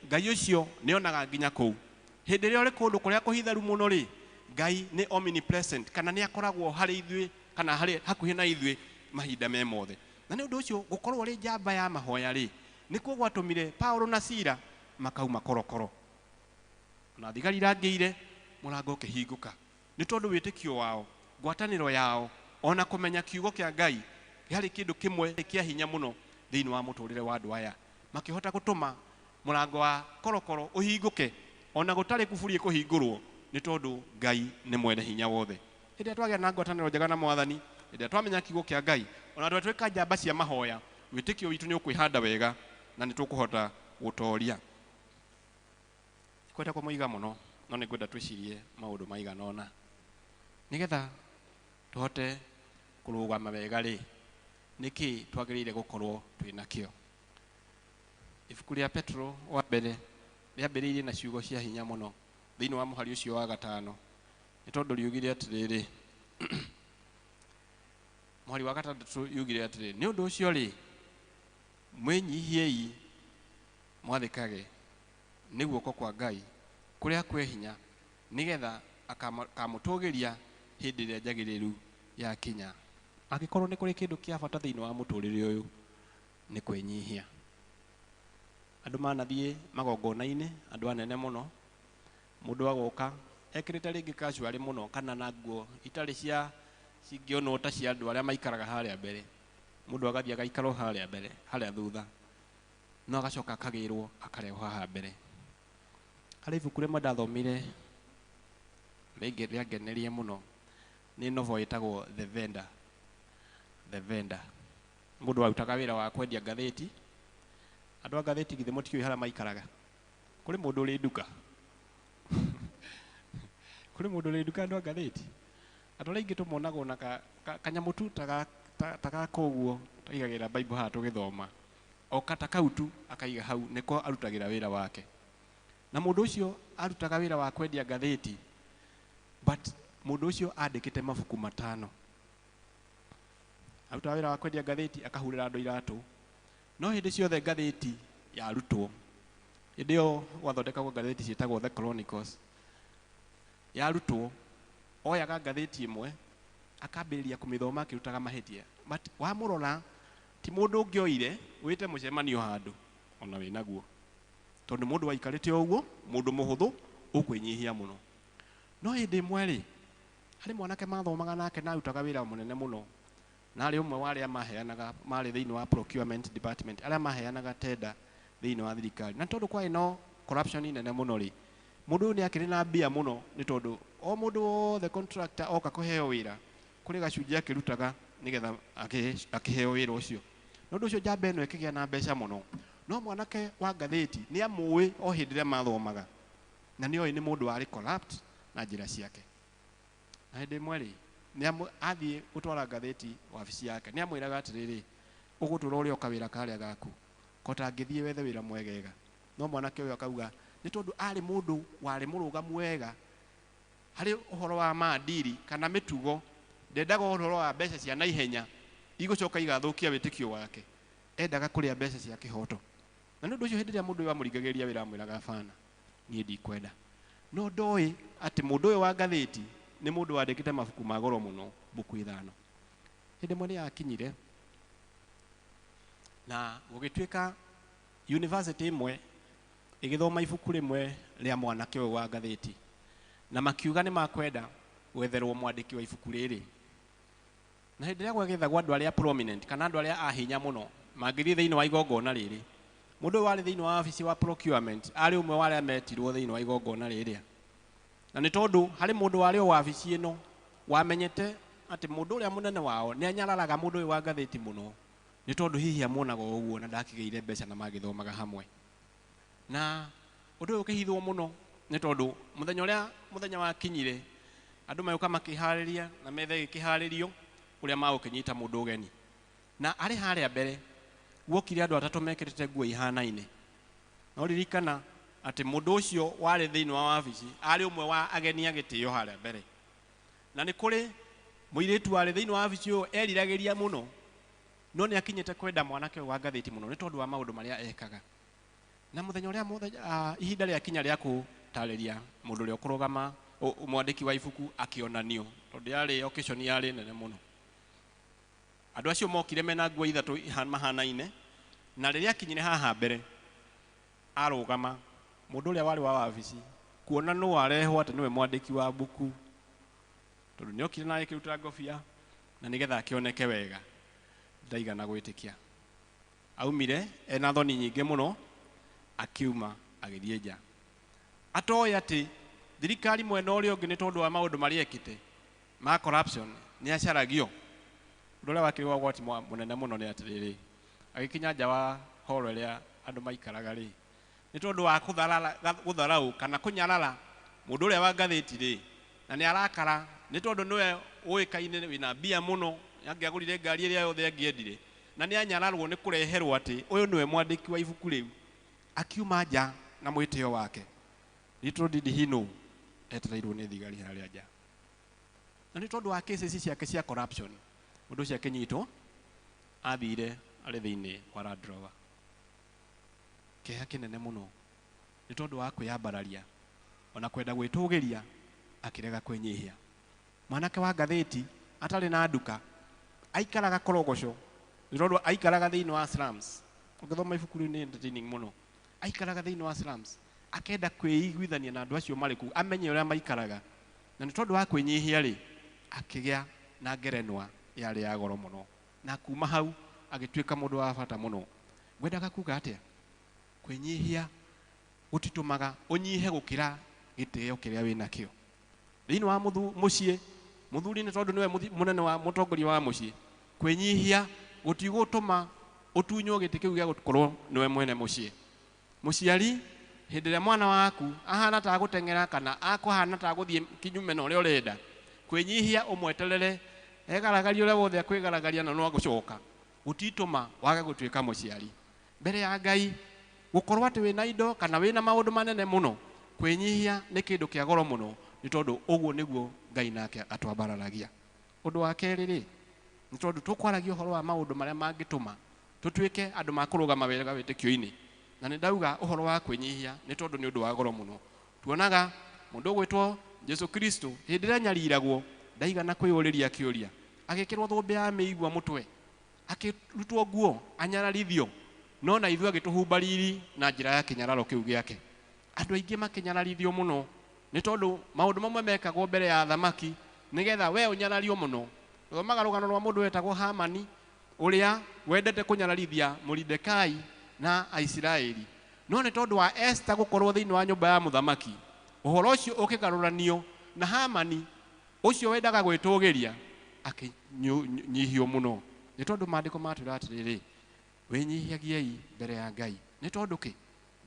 Speaker 7: Ngai ũcio nĩonaga nginya kũu. Hĩndĩ ĩrĩa ũrĩ kũndũ kũrĩa kũhitharu mũno rĩ, Ngai nĩ omnipresent, kana nĩ akoragwo harĩ ithuĩ kana harĩ hakuhĩ na ithuĩ mahinda me mothe. Na nĩ ũndũ ũcio gũkorwo ũrĩ njamba ya mahoya rĩ, nĩkuo gwatũmire Paulo na Sila makauma korokoro. Na thigari irangĩire mũrango ũkĩhingũka, nĩ tondũ wĩtĩkio wao, ngwatanĩro yao, ona kũmenya kiugo kĩa Ngai kĩarĩ kĩndũ kĩmwe kĩa hinya mũno thĩinĩ wa mũtũrĩre wa andũ aya. Makĩhota gũtũma Mũrango wa korokoro ũhingũke ona gũtarĩ kuburi ĩkũhingũrwo, nĩ tondũ Ngai nĩ mwene hinya wothe. Hĩndĩ ĩrĩa twagĩa na ngwatanĩro njega na Mwathani, hĩndĩ ĩrĩa twamenya kiugo kĩa Ngai, ona twatuĩka njamba cia mahoya, wĩtĩkio witũ nĩ ũkwĩhanda wega na nĩ tũkũhota gũtoria. Kwenda kũmũiga mũno, no nĩ ngwenda twĩcirie maũndũ maigana ũna nĩgetha tũhote kũrũgama wega rĩ, nĩkĩ twagĩrĩire gũkorwo twĩ nakĩo. Ibuku rĩa Petro wa mbere rĩambĩrĩirie na ciugo cia hinya mũno thĩinĩ wa mũhari ũcio wa gatano, nĩ tondũ riugire atĩrĩrĩ, mũhari wa gatandatũ yugire atĩrĩ, nĩ ũndũ ũcio rĩ, mwĩnyihiei mwathĩkage nĩ guoko kwa Ngai kũrĩa kwĩ hinya, nĩgetha akamũtũgĩria hĩndĩ ĩrĩa njagĩrĩru yakinya. Angĩkorwo nĩ kũrĩ kĩndũ kĩa bata thĩinĩ wa mũtũrĩre ũyũ, nĩ kwĩnyihia. Andũ manathiĩ magongona-inĩ, andũ anene mũno, mũndũ agoka ekĩrĩte rĩngĩ casual mũno kana na nguo itarĩ cia cingĩonwo ta cia andũ arĩa maikaraga harĩa mbere, mũndũ agathiĩ agaikara o harĩa mbere harĩa thutha, no agacoka akagĩrwo akarehwo haha mbere. Harĩ ibuku rĩmwe ndathomire rĩangenerie mũno, nĩ novel ĩtagwo The Vendor. The Vendor, mũndũ warutaga wĩra wa kwendia ngathĩti. Andũ a ngathĩti githĩ mũtiũĩ harĩa maikaraga? Kũrĩ mũndũ ũrĩ nduka? Kũrĩ mũndũ ũrĩ nduka andũ a ngathĩti? Andũ arĩa aingĩ tũmonagwo na kanyamũ tu ta gaka ũguo, tũigagĩra Bible haha tũgĩthoma, o kata kau tu akaiga hau, nĩko arutagĩra wĩra wake. Na mũndũ ũcio arutaga wĩra wa kwendia ngathĩti, but mũndũ ũcio andĩkĩte mabuku 5. Arutaga wĩra wa kwendia ngathĩti, akahurĩra andũ iratũ. No hĩndĩ ciothe ngathĩti yarutwo, hĩndĩ ĩyo gwathondekagwo ngathĩti ciĩtagwo The Chronicles, yarutwo oyaga ngathĩti ĩmwe akambĩrĩria kũmĩthoma akĩrutaga mahĩtia. But wamũrora ti mũndũ ũngĩoire wĩte mũcemanio handũ ona wĩnaguo, tondũ mũndũ waikarĩte o ũguo, mũndũ mũhũthũ ũkwĩnyihia mũno. No hĩndĩ ĩmwe rĩ, harĩ mwanake mathomaga nake na arutaga wĩra mũnene mũno, na arĩ ũmwe wa arĩa maheanaga, marĩ thĩinĩ wa procurement department, arĩa maheanaga tender thĩinĩ wa thirikari. Na tondũ kwarĩ no corruption nene mũno rĩ, mũndũ ũyũ nĩ akĩrĩ na mbia mũno, nĩ tondũ o mũndũ wothe contractor oka kũheo wĩra, kũrĩ gacunjĩ akĩrutaga nĩgetha akĩheo wĩra ũcio. Na ũndũ ũcio njamba ĩno ĩkĩgĩa na mbeca mũno. No mwanake wa ngathĩti nĩ amũĩ o hĩndĩ ĩrĩa mathomaga, na nĩ oĩ nĩ mũndũ warĩ corrupt na njĩra ciake. Na hĩndĩ ĩmwe rĩ, athiĩ gũtwara ngathĩti wabici yake, nĩ amwĩraga atĩrĩrĩ, ũgũtũra ũrĩa kawĩra karĩa gaku, ko tangĩthiĩ wethe wĩra mwegega. No mwanake ũyũ akauga nĩ tondũ arĩ mũndũ warĩ mũrũgamu wega harĩ ũhoro wa maadili kana mĩtugo, ndendaga ũhoro wa mbeca cia naihenya igũcoka igathũkia wĩtĩkio wake, endaga kũrĩa mbeca cia kĩhoto. Na nĩ ũndũ ũcio hĩndĩ ĩrĩa mũndũ ũyũ amũringagĩrĩria wĩra amwĩraga bana, niĩ ndikwenda. No ndoĩ atĩ mũndũ ũyũ wa ngathĩti nĩ mũndũ wandĩkĩte mabuku ma goro mũno, mbuku 5. Hĩndĩ ĩmwe nĩ yakinyire na gũgĩtuĩka university ĩmwe ĩgĩthoma ibuku rĩmwe rĩa mwanake ũyũ wa ngathĩti, na makiuga nĩ makwenda gwetherwo mwandĩki wa ibuku rĩrĩ. Na hĩndĩ ĩrĩa gwagethagwo andũ arĩa prominent kana andũ arĩa a hinya mũno mangĩthiĩ thĩinĩ wa igongona rĩrĩ, mũndũ ũyũ warĩ thĩinĩ wa wabici wa procurement arĩ ũmwe wa arĩa metirwo thĩinĩ wa igongona rĩrĩa. Na nĩ tondũ harĩ mũndũ warĩ o wabici ĩno wamenyete atĩ mũndũ ũrĩa mũnene wao nĩ anyararaga mũndũ ũyũ wa ngathĩti mũno, nĩ tondũ hihi amuonaga o ũguo na ndakĩgĩire mbeca na magĩthomaga hamwe. Na ũndũ ũyũ ũkĩhithwo mũno nĩ tondũ mũthenya ũrĩa mũthenya wakinyire, andũ magĩũka makĩharĩria na metha ĩgĩkĩharĩrio ũrĩa magũkĩnyita mũndũ ũgeni. Na arĩ harĩa mbere guokire andũ atatũ mekĩrĩte nguo ihanaine. No ririkana atĩ mũndũ ũcio warĩ thĩinĩ wa wabici arĩ ũmwe wa ageni a gĩtĩo harĩa mbere. Na nĩ kũrĩ mũirĩtu warĩ thĩinĩ wa wabici ũyũ eriragĩria mũno, no nĩ akinyĩte kwenda mwanake ũyũ wa ngathĩti mũno nĩ tondũ wa maũndũ marĩa ekaga. Na mũthenya ũrĩa ihinda rĩakinya rĩa kũtarĩria mũndũ ũrĩa ũkũrũgama mwandĩki wa ibuku akĩonanio, tondũ yarĩ occasion yarĩ nene mũno. Andũ acio mokire mena nguo ithatũ mahanaine, na rĩrĩa akinyire haha mbere arũgama, mũndũ ũrĩa warĩ wa wabici kuona nũ arehwo atĩ nĩwe mwandĩki wa mbuku, tondũ nĩokire na agĩkĩruta ngobia na nĩgetha akĩoneke wega, ndaigana gwĩtĩkia. Aumire ena thoni nyingĩ mũno, Akiuma agĩthiĩ nja atoĩ atĩ thirikari mwena ũrĩa ũngĩ nĩ tondũ wa maũndũ marĩa ekĩte ma corruption nĩ acaragio. Ũndũ ũrĩa wakĩrĩ wa ũgwati mũnene mũno nĩ atĩrĩrĩ, agĩkinya nja wa horo ĩrĩa andũ maikaraga rĩ, nĩ tondũ wa gũtharau kana kũnyarara mũndũ ũrĩa wa ngathĩti rĩ, na nĩ arakara nĩ tondũ nĩwe ũĩkaine wĩna mbia mũno, angĩagũrire ngari ĩrĩa yothe angĩendire, na nĩ anyararwo nĩ kũreherwo atĩ ũyũ nĩwe mwandĩki wa ibuku rĩu. Akiuma nja na mwĩtĩo wake. Little did he know etereirwo nĩ thigari harĩa nja. Na nĩ tondũ wa cases ciake cia corruption, mũndũ ũcio akĩnyitwo, athire arĩ thĩinĩ wa Land Rover. Kĩeha kĩnene mũno nĩ tondũ wa kwĩyambararia ona kwenda gwĩtũgĩria, akĩrega kwĩnyihia. Mwanake wa ngathĩti atarĩ na nduka, aikaraga korogoco, nĩ tondũ aikaraga thĩinĩ wa slums. Ũngĩthoma ibuku rĩu nĩ entertaining mũno. Aikaraga thĩinĩ wa slums, akenda kwĩiguithania na andũ acio marĩ kũu, amenye ũrĩa maikaraga. Na nĩ tondũ wa kwĩnyihia rĩ, akĩgĩa na ngerenwa yarĩ ya goro mũno, na kuma hau agĩtuĩka mũndũ wa bata mũno. Ngwendaga kuga atĩa? Kwĩnyihia gũtitũmaga ũnyihe gũkĩra gĩtĩo kĩrĩa wĩnakĩo. Thĩinĩ wa mũciĩ, mũthuri nĩ tondũ nĩwe mũnene wa mũtongoria wa mũciĩ, kwĩnyihia gũtigũtũma ũtunywo gĩtĩ kĩu gĩa gũkorwo nĩwe mwene mũciĩ. Mũciari hĩndĩ ĩrĩa mwana waku ahana ta gũteng'era kana akũhana ta gũthiĩ kinyume na ũrĩa ũrenda, kwĩnyihia ũmweterere egaragaria ũrĩa wothe akwĩgaragaria na no agũcoka, gũtitũma wage gũtuĩka mũciari. Mbere ya Ngai gũkorwo atĩ wĩna indo kana wĩna maũndũ manene mũno, kwĩnyihia nĩ kĩndũ kĩa goro mũno, nĩ tondũ ũguo nĩguo Ngai nake atwambararagia. Ũndũ wa kerĩ rĩ, nĩ tondũ tũkwaragia ũhoro wa maũndũ marĩa mangĩtũma tũtuĩke andũ makũrũgama wega wĩtĩkio-inĩ. Na nĩ ndauga ũhoro wa kwĩnyihia nĩ tondũ nĩ ũndũ wa goro mũno. Tuonaga mũndũ ũgwĩtwo Jesu Kristo hĩndĩ ĩrĩa anyariragwo ndaigana kwĩyũrĩria kĩũria, agĩkĩrwo thũmbĩ ya mĩigua mũtwe, akĩrutwo nguo, anyararithio, no na ithuĩ agĩtũhumba riri na njĩra ya kĩnyararo kĩu gĩake. Andũ aingĩ makĩnyararithio mũno nĩ tondũ maũndũ mamwe mekagwo mbere ya athamaki nĩgetha we ũnyarario mũno. Tũthomaga rũgano rwa mũndũ wetagwo Hamani ũrĩa wendete kũnyararithia Moridekai na Aisiraeli, no nĩ tondũ wa Esther gũkorwo thĩinĩ wa nyũmba ya mũthamaki, ũhoro ũcio ũkĩgarũranio na Hamani ũcio wendaga gwĩtũgĩria akĩnyihio mũno. Nĩ tondũ maandĩko matwĩra atĩrĩrĩ, wĩnyihagiei mbere ya Ngai. Nĩ tondũ kĩ?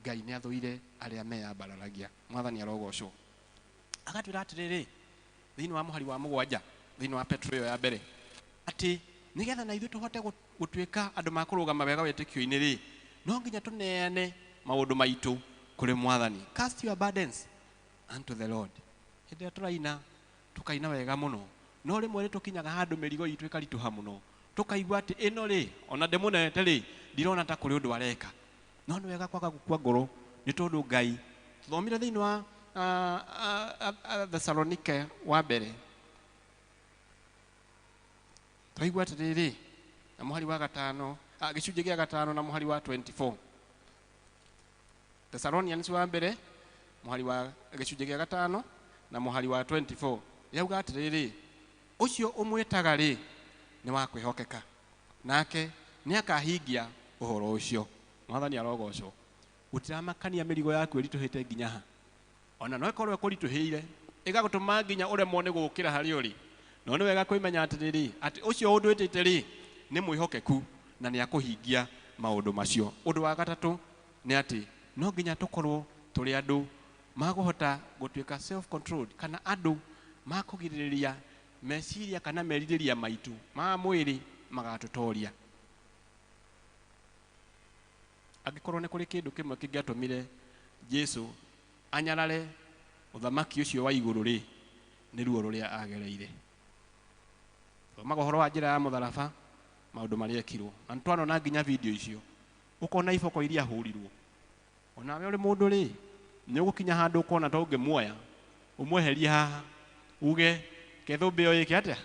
Speaker 7: Ngai nĩ athũire arĩa meyambararagia. Mwathani arogocwo. Agatwĩra atĩrĩrĩ thĩinĩ wa mũhari wa 7 thĩinĩ wa Petro ĩyo ya mbere, atĩ nĩgetha na ithuĩ tũhote gũtuĩka andũ makũrũgama wega wĩtĩkio-inĩ rĩ, no nginya tũneane maũndũ maitũ kũrĩ Mwathani. Cast your burdens unto the Lord. Hĩndĩ ĩrĩa tũraina tũkaina wega mũno, no rĩmwe nĩ tũkinyaga handũ mĩrigo itũ ĩkaritũha mũno, tũkaigua atĩ ĩno rĩ, ona ndĩmũnete rĩ, ndirona ta kũrĩ ũndũ areka. No nĩ wega kwaga gũkua ngoro nĩ tondũ Ngai, tũthomire thĩinĩ wa Thesalonike wa mbere, twaigua atĩrĩrĩ na mũhari wa 5, gĩcunjĩ gĩa 5 na mũhari wa 24. Thessalonians wa mbere mũhari wa gĩcunjĩ gĩa 5 na mũhari wa 24 yauga atĩrĩrĩ, ũcio ũmwĩtaga rĩ nĩ wa kwĩhokeka, nake nĩ akahingia ũhoro ũcio. Mwathani arogocwo. Gũtiramakania mĩrigo yaku ĩritũhĩte nginya ha, ona no ĩkorwo ĩkũritũhĩire ĩgagũtũma nginya ũremwo nĩ gũũkĩra harĩa ũrĩ, no nĩ wega kwĩmenya atĩrĩrĩ, atĩ ũcio ũndwĩtĩte rĩ nĩ mwĩhokeku na nĩ akũhingia maũndũ macio. Ũndũ wa gatatũ nĩ atĩ no nginya tũkorwo tũrĩ andũ makũhota gũtuĩka self controlled, kana andũ makũgirĩrĩria meciria kana merirĩria maitũ ma mwĩrĩ magatũtoria. Angĩkorwo nĩ kũrĩ kĩndũ kĩmwe kĩngĩatũmire Jesu anyarare ũthamaki ũcio wa igũrũ rĩ, nĩ ruo rũrĩa agereire. Thomaga ũhoro wa njĩra ya mũtharaba, maũndũ marĩa ekirwo, na nĩtwanona nginya video icio, ũkona iboko iria ahũrirwo. Onawe ũrĩ mũndũ rĩ, nĩ ũgũkinya handũ ũkona ta ũngĩmuoya ũmweherie haha uge kethũmbĩ ĩyo ĩke atĩa,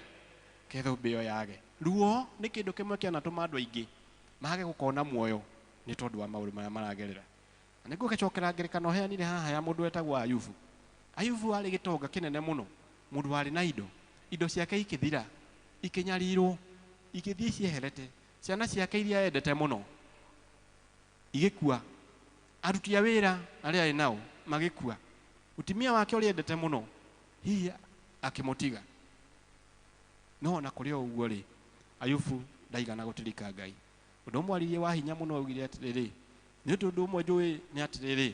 Speaker 7: kethũmbĩ ĩyo yage. Ruo nĩ kĩndũ kĩmwe kĩanatũma andũ aingĩ mage gũkona muoyo nĩ tondũ wa maũndũ marĩa maragerera. Na nĩngũgĩcokera ngerekano heanire haha ya mũndũ wetagwo Ayubu. Ayubu arĩ gĩtonga kĩnene mũno, mũndũ warĩ na indo, indo ciake ikĩthira, ikĩnyarirwo, ikĩthiĩ cieherete, ciana ciake iria endete mũno igĩkua. Aruti a wĩra arĩa arĩ nao magĩkua. Mũtumia wake ũrĩa endete mũno hihi akĩmũtiga. No ona kũrĩ o ũguo rĩ, Ayubu ndaigana gũtirika Ngai. Ũndũ ũmwe aririe wa hinya mũno augire atĩrĩrĩ, nĩ ũndũ ũndũ ũmwe njũĩ nĩ atĩrĩrĩ,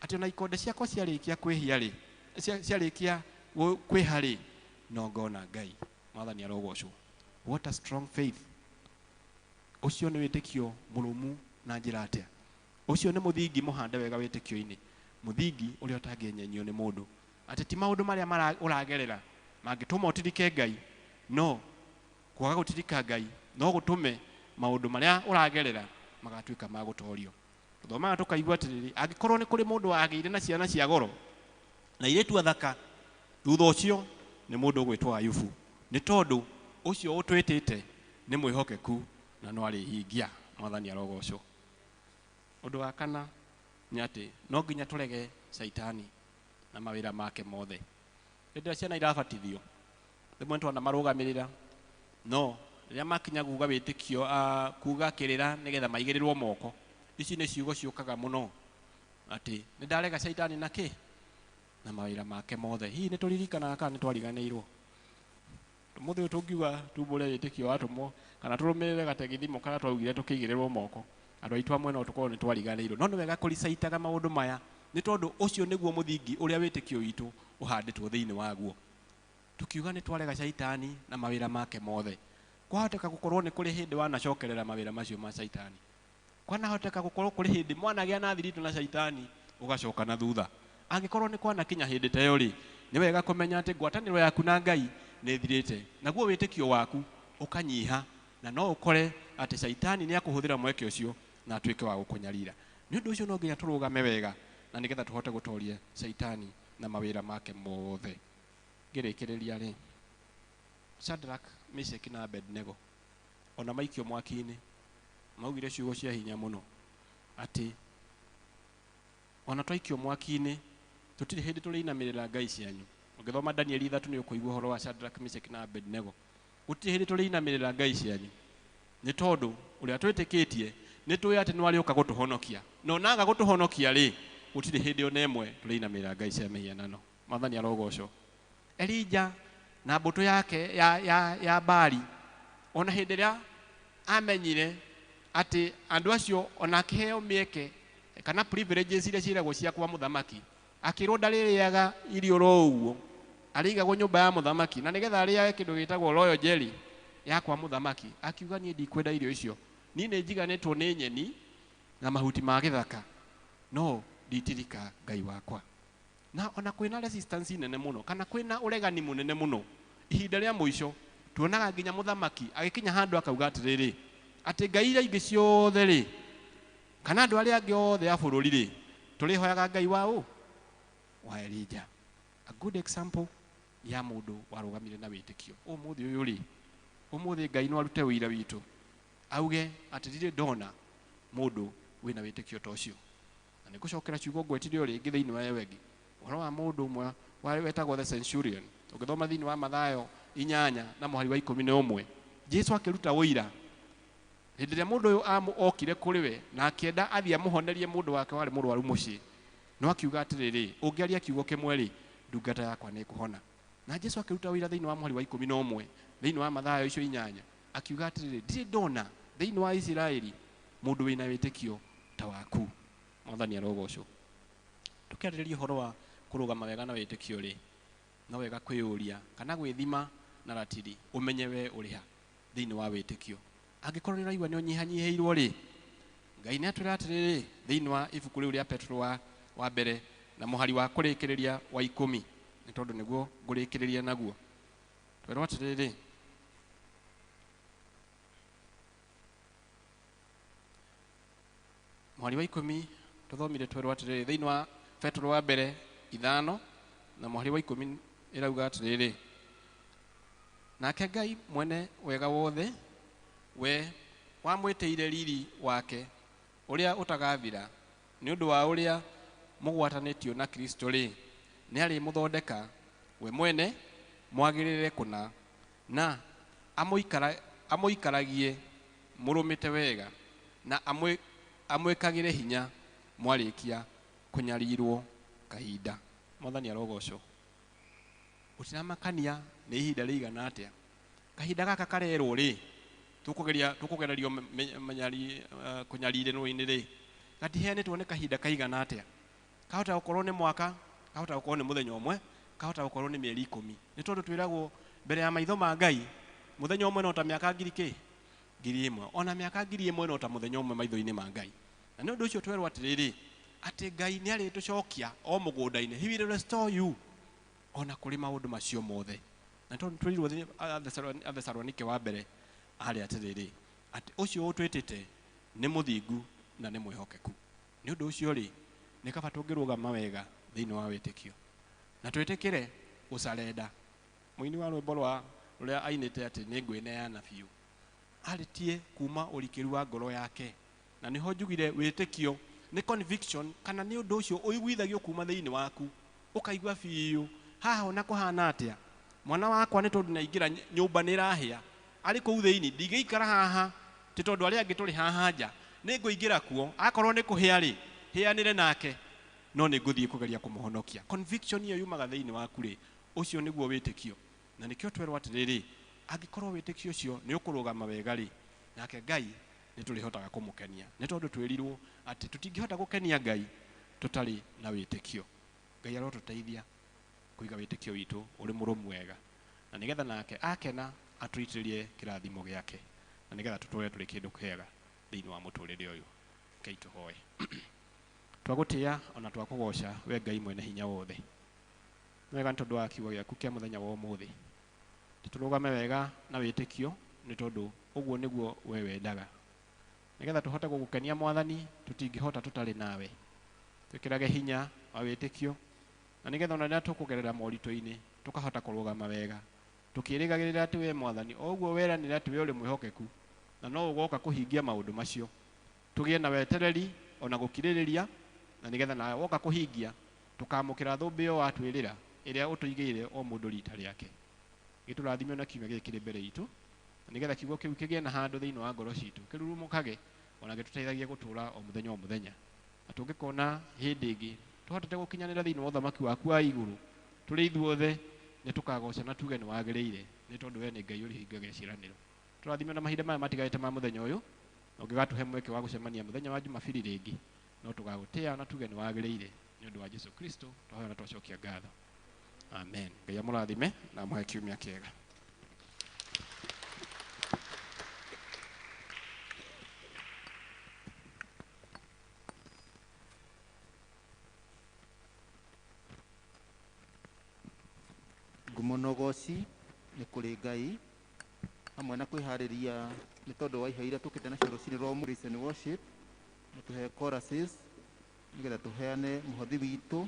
Speaker 7: atĩ ona ikonde ciakwa ciarĩkia kwĩhia rĩ, ciarĩkia kwĩha rĩ, no ngona Ngai. Mwathani arogocwo. What a strong faith. Ũcio nĩ wĩtĩkio mũrũmu na njĩra atĩa? Ũcio nĩ mũthingi mũhande wega wĩtĩkio-inĩ, mũthingi ũrĩa ũtangĩenyenyio nĩ mũndũ. Atĩ ti maũndũ marĩa ũragerera mangĩtũma ũtirike Ngai, no kwaga gũtirika Ngai no gũtũme maũndũ marĩa ũragerera magatuĩka ma gũtorio. Tũthomaga tũkaigua atĩrĩrĩ, angĩkorwo nĩ kũrĩ mũndũ wagĩire na ciana cia goro na airĩtu athaka, thutha ũcio nĩ mũndũ ũgwĩtwo Ayubu, nĩ tondũ ũcio ũtwĩtĩte nĩ mwĩhokeku na no arĩhingia. Mwathani arogocwo. Ũndũ wa kana nĩ atĩ no nginya tũrege Caitani na mawĩra make mothe. Hĩndĩ ĩrĩa ciana irabatithio, rĩmwe twanamarũgamĩrĩra, no rĩrĩa makinya kuga wĩtĩkio, kuga kĩrĩra nĩgetha maigĩrĩrwo moko, ici nĩ ciugo ciũkaga mũno atĩ nĩ ndarega Caitani na kĩ na mawĩra make mothe. Hihi nĩ tũririkanaga kana nĩ twariganĩirwo? Ũmũthĩ ũyũ tũngiuga tumbũre wĩtĩkio wa atũmwo kana tũrũmĩrĩre gategithimo karĩa twaugire tũkĩigĩrĩrwo moko, andũ aitũ amwe no tũkorwo nĩ twariganĩirwo. No nĩ wega kũricaitaga maũndũ maya, nĩ tondũ ũcio nĩguo mũthingi ũrĩa wĩtĩkio witũ ũhandĩtwo thĩinĩ waguo. Tukiuga nĩ twarega Caitani na mawĩra make mothe, kwahoteka gũkorwo nĩ kũrĩ hĩndĩ wanacokerera mawĩra macio ma Caitani. Kwanahoteka gũkorwo kũrĩ hĩndĩ mwanagĩa na thiritũ na Caitani ũgacoka na thutha. Angĩkorwo nĩ kwanakinya hĩndĩ ta ĩyo rĩ, nĩ wega kũmenya atĩ ngwatanĩro yaku na Ngai nĩ ĩthirĩte, naguo wĩtĩkio waku ũkanyiha, na no ũkore atĩ Caitani nĩ akũhũthĩra mweke ũcio na atuĩke wa gũkũnyarira. Nĩ ũndũ ũcio no nginya tũrũgame wega na nĩgetha tũhote gũtoria Caitani na mawĩra make mothe. Ngĩrĩkĩrĩria rĩ, Shadrach, Meshach na Abednego ona maikio mwaki-inĩ maugire ciugo cia hinya mũno atĩ ona twaikio mwaki-inĩ tũtirĩ hĩndĩ tũrĩinamĩrĩra ngai cianyu. Ũngĩthoma Danieli 3 nĩ ũkũigua ũhoro wa Shadrach, Meshach na Abednego. Gũtirĩ hĩndĩ tũrĩinamĩrĩra ngai cianyu, nĩ tondũ ũrĩa twĩtĩkĩtie nĩ tũĩ atĩ nĩ arĩũka gũtũhonokia, na onaga gũtũhonokia rĩ, gũtirĩ hĩndĩ ona ĩmwe tũrĩinamĩrĩra ngai cia mĩhianano. Mwathani arogocwo. Elija na mbũtũ yake ya Baali, ona hĩndĩ ĩrĩa amenyire atĩ andũ acio ona akĩheo mĩeke kana privileges iria ciĩragwo cia kwa mũthamaki, akĩrwo ndarĩrĩaga irio oro ũguo, arĩigagwo nyũmba ya mũthamaki, na nĩgetha arĩage kĩndũ gĩtagwo royal jelly ya kwa mũthamaki, akiuga niĩ ndikwenda irio icio, niĩ nĩ njiganĩtwo nĩ nyeni na mahuti ma gĩthaka, no nditirika Ngai wakwa. Na ona kwĩna resistance nene mũno kana kwĩna ũregani mũnene mũno, ihinda rĩa mũico tuonaga nginya mũthamaki agĩkinya handũ akauga atĩrĩrĩ, atĩ ngai iria ingĩ ciothe rĩ, kana andũ arĩa angĩ othe a bũrũri rĩ, tũrĩhoyaga Ngai wa ũ? Wa Elija. A good example ya mũndũ warũgamire na wĩtĩkio. Ũmũthĩ ũyũ rĩ, ũmũthĩ Ngai no arute ũira witũ auge atĩ ndirĩ ndona mũndũ wĩna wĩtĩkio ta ũcio. Na nĩ ngũcokera ciugo ngwetire o rĩngĩ thĩinĩ wa ĩyo ĩngĩ, ũhoro wa mũndũ ũmwe wetagwo the centurion. Ũngĩthoma thĩinĩ wa Mathayo 8 na mũhari wa 11, Jesu akĩruta ũira hĩndĩ ĩrĩa mũndũ ũyũ okire kũrĩ we na akĩenda athiĩ amũhonerie mũndũ wake warĩ mũrwaru mũciĩ, no akiuga atĩrĩrĩ, ũngĩaria kiugo kĩmwe rĩ, ndungata yakwa nĩ ĩkũhona. Na Jesu akĩruta ũira thĩinĩ wa mũhari wa 11 thĩinĩ wa Mathayo icio 8, akiuga atĩrĩrĩ, ndirĩ ndona thĩinĩ wa Isiraeli mũndũ wĩna wĩtĩkio ta waku. Mwathani arogocwo. Tũkĩarĩrĩria ũhoro wa kũrũgama wega na wĩtĩkio rĩ, no wega kwĩyũria kana gwĩthima na ratiri ũmenye we ũrĩ ha thĩinĩ wa wĩtĩkio. Angĩkorwo nĩ ũraigua nĩ ũnyihanyihĩirwo rĩ, Ngai nĩ atwĩra atĩrĩrĩ thĩinĩ wa ibuku rĩu rĩa Petero wa mbere na mũhari wa kũrĩkĩrĩria wa 10, nĩ tondũ nĩguo ngũrĩkĩrĩria naguo. Twerwo atĩrĩrĩ, mũhari wa 10 tũthomire twerwo atĩrĩrĩ thĩinĩ wa Petero wa mbere 5 na mũhari wa 10 ĩrauga atĩrĩrĩ, nake Ngai mwene wega wothe we wamwĩtĩire riri wake ũrĩa ũtagathira nĩ ũndũ wa ũrĩa mũgwatanĩtio na Kristo rĩ, nĩ arĩmũthondeka we mwene mwagĩrĩre kũna na amũikaragie mũrũmĩte wega na amwĩkagĩre hinya Mwarĩkia kũnyarirwo kahinda. Mwathani arogocwo. Gũtiramakania nĩ ihinda rĩigana atĩa. Kahinda gaka karerwo rĩ, tũkũgeria tũkũgererio kũnyarirĩrwo-inĩ rĩ, gatiheanĩtwo nĩ kahinda kaigana atĩa. Kahota gũkorwo nĩ mwaka, kahota gũkorwo nĩ mũthenya ũmwe, kahota gũkorwo nĩ mĩeri 10. Nĩ tondũ twĩragwo mbere ya maitho ma Ngai, mũthenya ũmwe no ta mĩaka ngiri kĩ? 1000. Ona mĩaka 1000 no ta mũthenya ũmwe maitho-inĩ ma Ngai. Na nĩ ũndũ ũcio twerwo atĩrĩrĩ, atĩ Ngai nĩ arĩtũcokia o mũgũnda-inĩ. He will restore you ona kũrĩ maũndũ macio mothe. Na tondũ twĩrirwo Athesalonike wa mbere arĩ atĩrĩrĩ, atĩ ũcio ũtwĩtĩte nĩ mũthingu na nĩ mwĩhokeku. Nĩ ũndũ ũcio rĩ, nĩ kaba tũngĩrũgama wega thĩinĩ wa wĩtĩkio na twĩtĩkĩre gũcarenda. Mũini wa rwĩmbo rwa rũrĩa ainĩte atĩ nĩ ngwĩneana biũ, arĩtie kuma ũrikĩru wa ngoro yake. Na nĩho njugire wĩtĩkio nĩ conviction, kana nĩ ũndũ ũcio ũiguithagio kuma thĩinĩ waku, ũkaigua biũ haha ona kũhana atĩa, mwana wakwa nĩ tondũ nĩaingĩra nyũmba nĩ ĩrahĩa, arĩ kũu thĩinĩ ndingĩikara haha, ti tondũ arĩa angĩ tũrĩ haha nja, nĩ ngũingĩra kuo, akorwo nĩ kũhĩa rĩ, hĩanĩre nake, no nĩ ngũthiĩ kũgeria kũmũhonokia. Conviction ĩyo yumaga thĩinĩ waku rĩ, ũcio nĩguo wĩtĩkio. Na nĩkĩo twerwo atĩrĩrĩ, angĩkorwo wĩtĩkio ũcio nĩ ũkũrũgama wega rĩ, nake Ngai nĩ tũrĩhotaga kũmũkenia. Nĩ tondũ twĩrirwo atĩ tũtingĩhota gũkenia Ngai tũtarĩ na wĩtĩkio. Ngai arotũteithia kũiga wĩtĩkio witũ ũrĩ mũrũmu wega, na nĩgetha nake akena atũitĩrĩrie kĩrathimo gĩake, na nĩgetha tũtũre tũrĩ kĩndũ kĩega thĩinĩ wa mũtũrĩre ũyũ. Ngai tũhoe. Twagũtĩĩa ona twakũgoca we Ngai mwene hinya wothe. Nĩ wega nĩ tondũ wa kiugo gĩaku kĩa mũthenya wa ũmũthĩ. Tũrũgame wega na wĩtĩkio, nĩ tondũ ũguo nĩguo we wendaga. Nĩgetha tũhote gũgũkenia Mwathani, tũtingĩhota tũtarĩ nawe. Twĩkĩrage hinya wa wĩtĩkio, na nĩgetha ona rĩrĩa tũkũgerera moritũ-inĩ tũkahota kũrũgama wega, tũkĩrĩgagĩrĩra atĩ we Mwathani o ũguo weranĩra atĩ we ũrĩ mwĩhokeku na no ũgoka kũhingia maũndũ macio. Tũgĩe na wetereri ona gũkirĩrĩria, na nĩgetha nawe woka kũhingia tũkamũkĩra thũmbĩ ĩyo watwĩrĩra ĩrĩa ũtũigĩire o mũndũ rita rĩake. Gĩtũrathime na kiumia gĩkĩ kĩrĩ mbere itũ, na nĩgetha kiugo kĩu kĩgĩe na handũ thĩinĩ wa ngoro citũ, kĩrurumũkage ona gĩtũteithagie gũtũũra o mũthenya o mũthenya. Na tũngĩkona hĩndĩ ĩngĩ tũhotete gũkinyanĩra thĩinĩ wa ũthamaki waku wa igũrũ, tũrĩ ithuothe nĩ tũkagoca na tuge nĩ wagĩrĩire, nĩ tondũ we nĩ Ngai ũrĩhingagia ciĩranĩro. Tũrathime na mahinda maya matigarĩte ma mũthenya ũyũ, na ũngĩgatũhe mweke wa gũcemania mũthenya wa Jumapili rĩngĩ, no tũgagũtĩĩa na tuge nĩ wagĩrĩire, nĩ ũndũ wa Jesu Kristo twahoya na twacokia ngatho. Amen. Ngai amũrathime na amũhe kiumia kĩega.
Speaker 3: Ngumo na ũgoci nĩ kũrĩ Ngai, hamwe na kwĩharĩria nĩ tondũ wa iheo iria tũkĩte nacio rũcinĩ rwa ũmũthĩ, praise and worship, na tũhe choruses nĩgetha tũheane mũhothi witũ.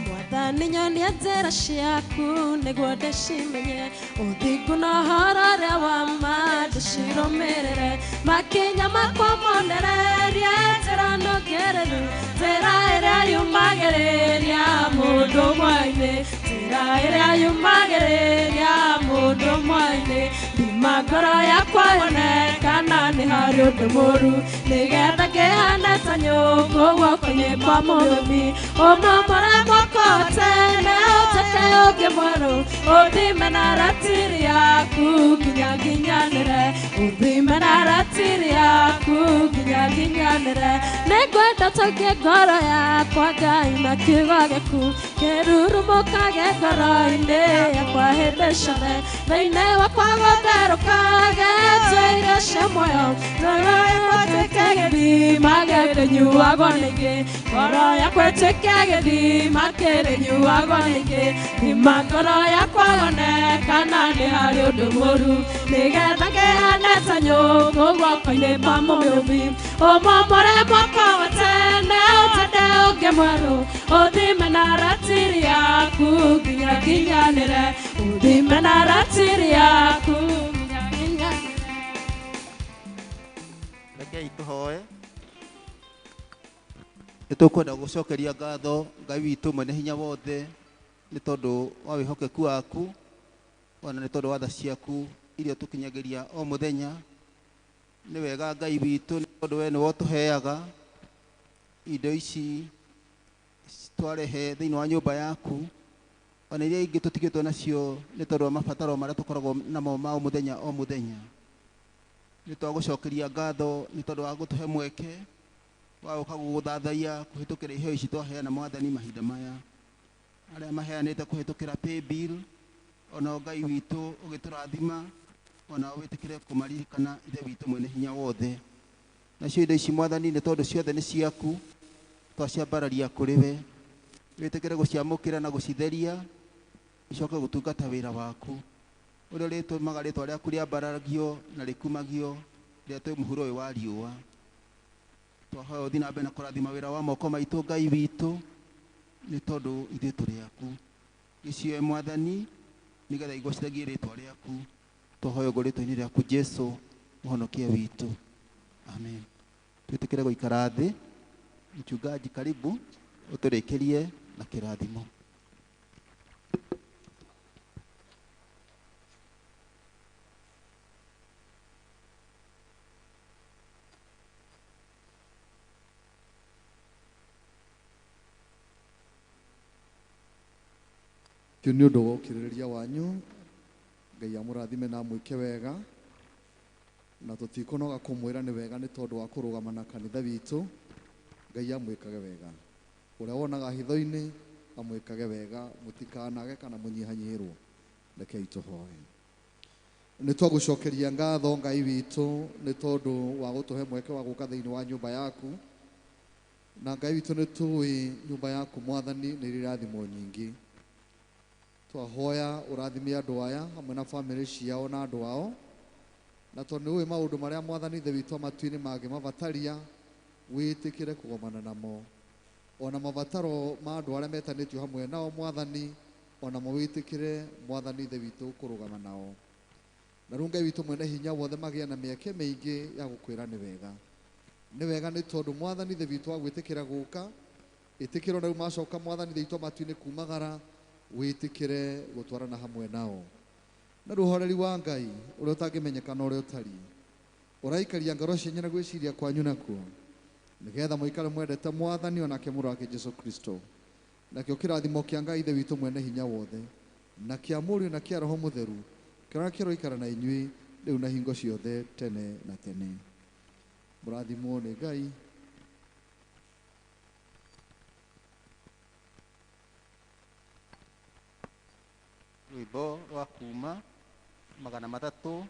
Speaker 1: Mwathani nyonia njĩra ciaku nĩguo ndĩcimenye, ũthingu na ũhoro ũrĩa wa ma ndĩcirũmĩrĩre, makinya makwa monererie njĩra nũngĩrĩru, njĩra ĩrĩa yumagĩrĩria mũndũ mwa-inĩ, njĩra ĩrĩa yumagĩrĩria mũndũ mwa-inĩ. Thima ngoro yakwa yone kana nĩ harĩ ũndũ mũũru, nĩgetha ngĩhane ta nyũngũ guoko-inĩ kwa mũrĩmi. Ũmomore mwako tene ũnjĩke ũngĩ mwerũ, ũthime na ratiri yaku nginya nginyanĩre, ũthime na ratiri yaku nginya nginyanĩre. Nĩngwenda tũikie ngoro yakwa Ngai na kiugo gĩaku, kĩrurumũkage ngoro-inĩ yakwa hĩndĩ ciothe, thĩinĩ wakwa gũtherũkage njĩra cia muoyo, ngoro yakwa ĩtuĩke gĩthima gĩkĩnyuagwo nĩ ingĩ, ngoro yakwa ĩtuĩke gĩthima kĩrĩnyuagwo nĩ ingĩ. Thima ngoro yakwa wone kana nĩ harĩ ũndũ ũndũ mũru nĩgetha ngĩhane ta nyũngũ guoko-inĩ kwa mũmĩũmbi ũmomore mwako wa tene ũtende ũngĩ mwerũ ũthime na ratiri yaku nginya nginyanĩre ũthime na ratiri yaku nginya nginyanĩre.
Speaker 3: Rekei tũhoe. Nĩ tũkwenda gũcokeria ngatho Ngai witũ mwene hinya wothe nĩ tondũ wa wĩhokeku waku ona nĩ tondũ wa tha ciaku iria tũkinyagĩria o mũthenya. Nĩ wega Ngai witũ nĩ tondũ we nĩwe ũtũheaga indo ici twarehe thĩinĩ wa nyũmba yaku ona iria ingĩ tũtigĩtwo nacio nĩ tondũ wa mabataro marĩa tũkoragwo namo ma o mũthenya o mũthenya. Nĩ twagũcokeria ngatho nĩ tondũ wa gũtũhe mweke wa gũka gũgũthathaiya kũhĩtũkĩra iheo ici twaheana Mwathani mahinda maya arĩa maheanĩte kũhĩtũkĩra paybill ona Ngai witũ ũgĩtũrathima ona wĩtĩkĩre kũmaririkana Ithe witũ mwene hinya wothe. Nacio indo ici Mwathani nĩ tondũ ciothe nĩ ciaku twaciambararia kũrĩ we wĩtĩkĩre gũciamũkĩra na gũcitheria icoke gũtungata wĩra waku ũrĩa ũrĩtũmaga rĩtwa rĩaku rĩambaragio na rĩkumagio rĩrĩa twĩ mũhuro ũyũ wa riũa. Twahoya ũthiĩ na mbere na kũrathima wĩra wa moko maitũ Ngai witũ nĩ tondũ ithuĩ tũrĩ aku. Gĩcioe Mwathani nĩgetha igocithagie rĩtwa rĩaku. Twahoya ũguo rĩtwa-inĩ rĩaku Jesũ mũhonokia witũ. Amen. Twĩtĩkĩre gũikara thĩ. Mchungaji karibu ũtũrĩkĩrie na kĩrathimo.
Speaker 8: Kĩu nĩ ũndũ wa ũkirĩrĩria wanyu. Ngai amũrathime na amwĩke wega na tũtikũnoga kũmwĩra nĩ wega nĩ tondũ wa kũrũgama na kanitha witũ. Ngai amwĩkage wega ũrĩa wonaga hitho-inĩ amwĩkage wega mũtikanage kana mũnyihanyihĩrwo. Rekei tũhoe. Nĩ twagũcokeria ngatho Ngai witũ nĩ tondũ wa gũtũhe mweke wa gũka thĩinĩ wa nyũmba yaku na Ngai witũ nĩ tũĩ nyũmba yaku Mwathani nĩ ĩrĩ irathimo nyingĩ. Twahoya ũrathime andũ aya hamwe na bamĩrĩ ciao na andũ ao na tondũ nĩ ũĩ maũndũ marĩa Mwathani Ithe witũ matu-inĩ mangĩmabataria wĩtĩkĩre kũgomana namo ona mabataro ma andũ arĩa metanĩtio hamwe nao Mwathani onamo wĩtĩkĩre Mwathani Ithe witũ kũrũgama nao. Na rĩu Ngai witũ mwene hinya wothe magĩe na mĩeke mĩingĩ ya gũkwĩra nĩ wega. Nĩ wega nĩ tondũ Mwathani Ithe witũ agwĩtĩkĩra gũka ĩtĩkĩro na rĩu macoka Mwathani Ithe witũ matu-inĩ kumagara wĩtĩkĩre gũtwarana hamwe nao. Na rĩu ũhoreri wa Ngai ũrĩa ũtangĩmenyeka na ũrĩa ũtariĩ ũraikaria ngoro cianyu na gwĩciria kwanyu nakuo nĩgetha mũikare mwendete Mwathani onake mũrũ wake Jesũ Kristo. Nakĩo kĩrathimo kĩa Ngai Ithe witũ mwene hinya wothe na kĩa Mũriũ na kĩa Roho Mũtheru kĩrĩa kĩroikara na inyuĩ rĩu na hingo ciothe tene na tene. Mũrathimwo nĩ Ngai.
Speaker 3: Rwĩmbo rwa kuma 304.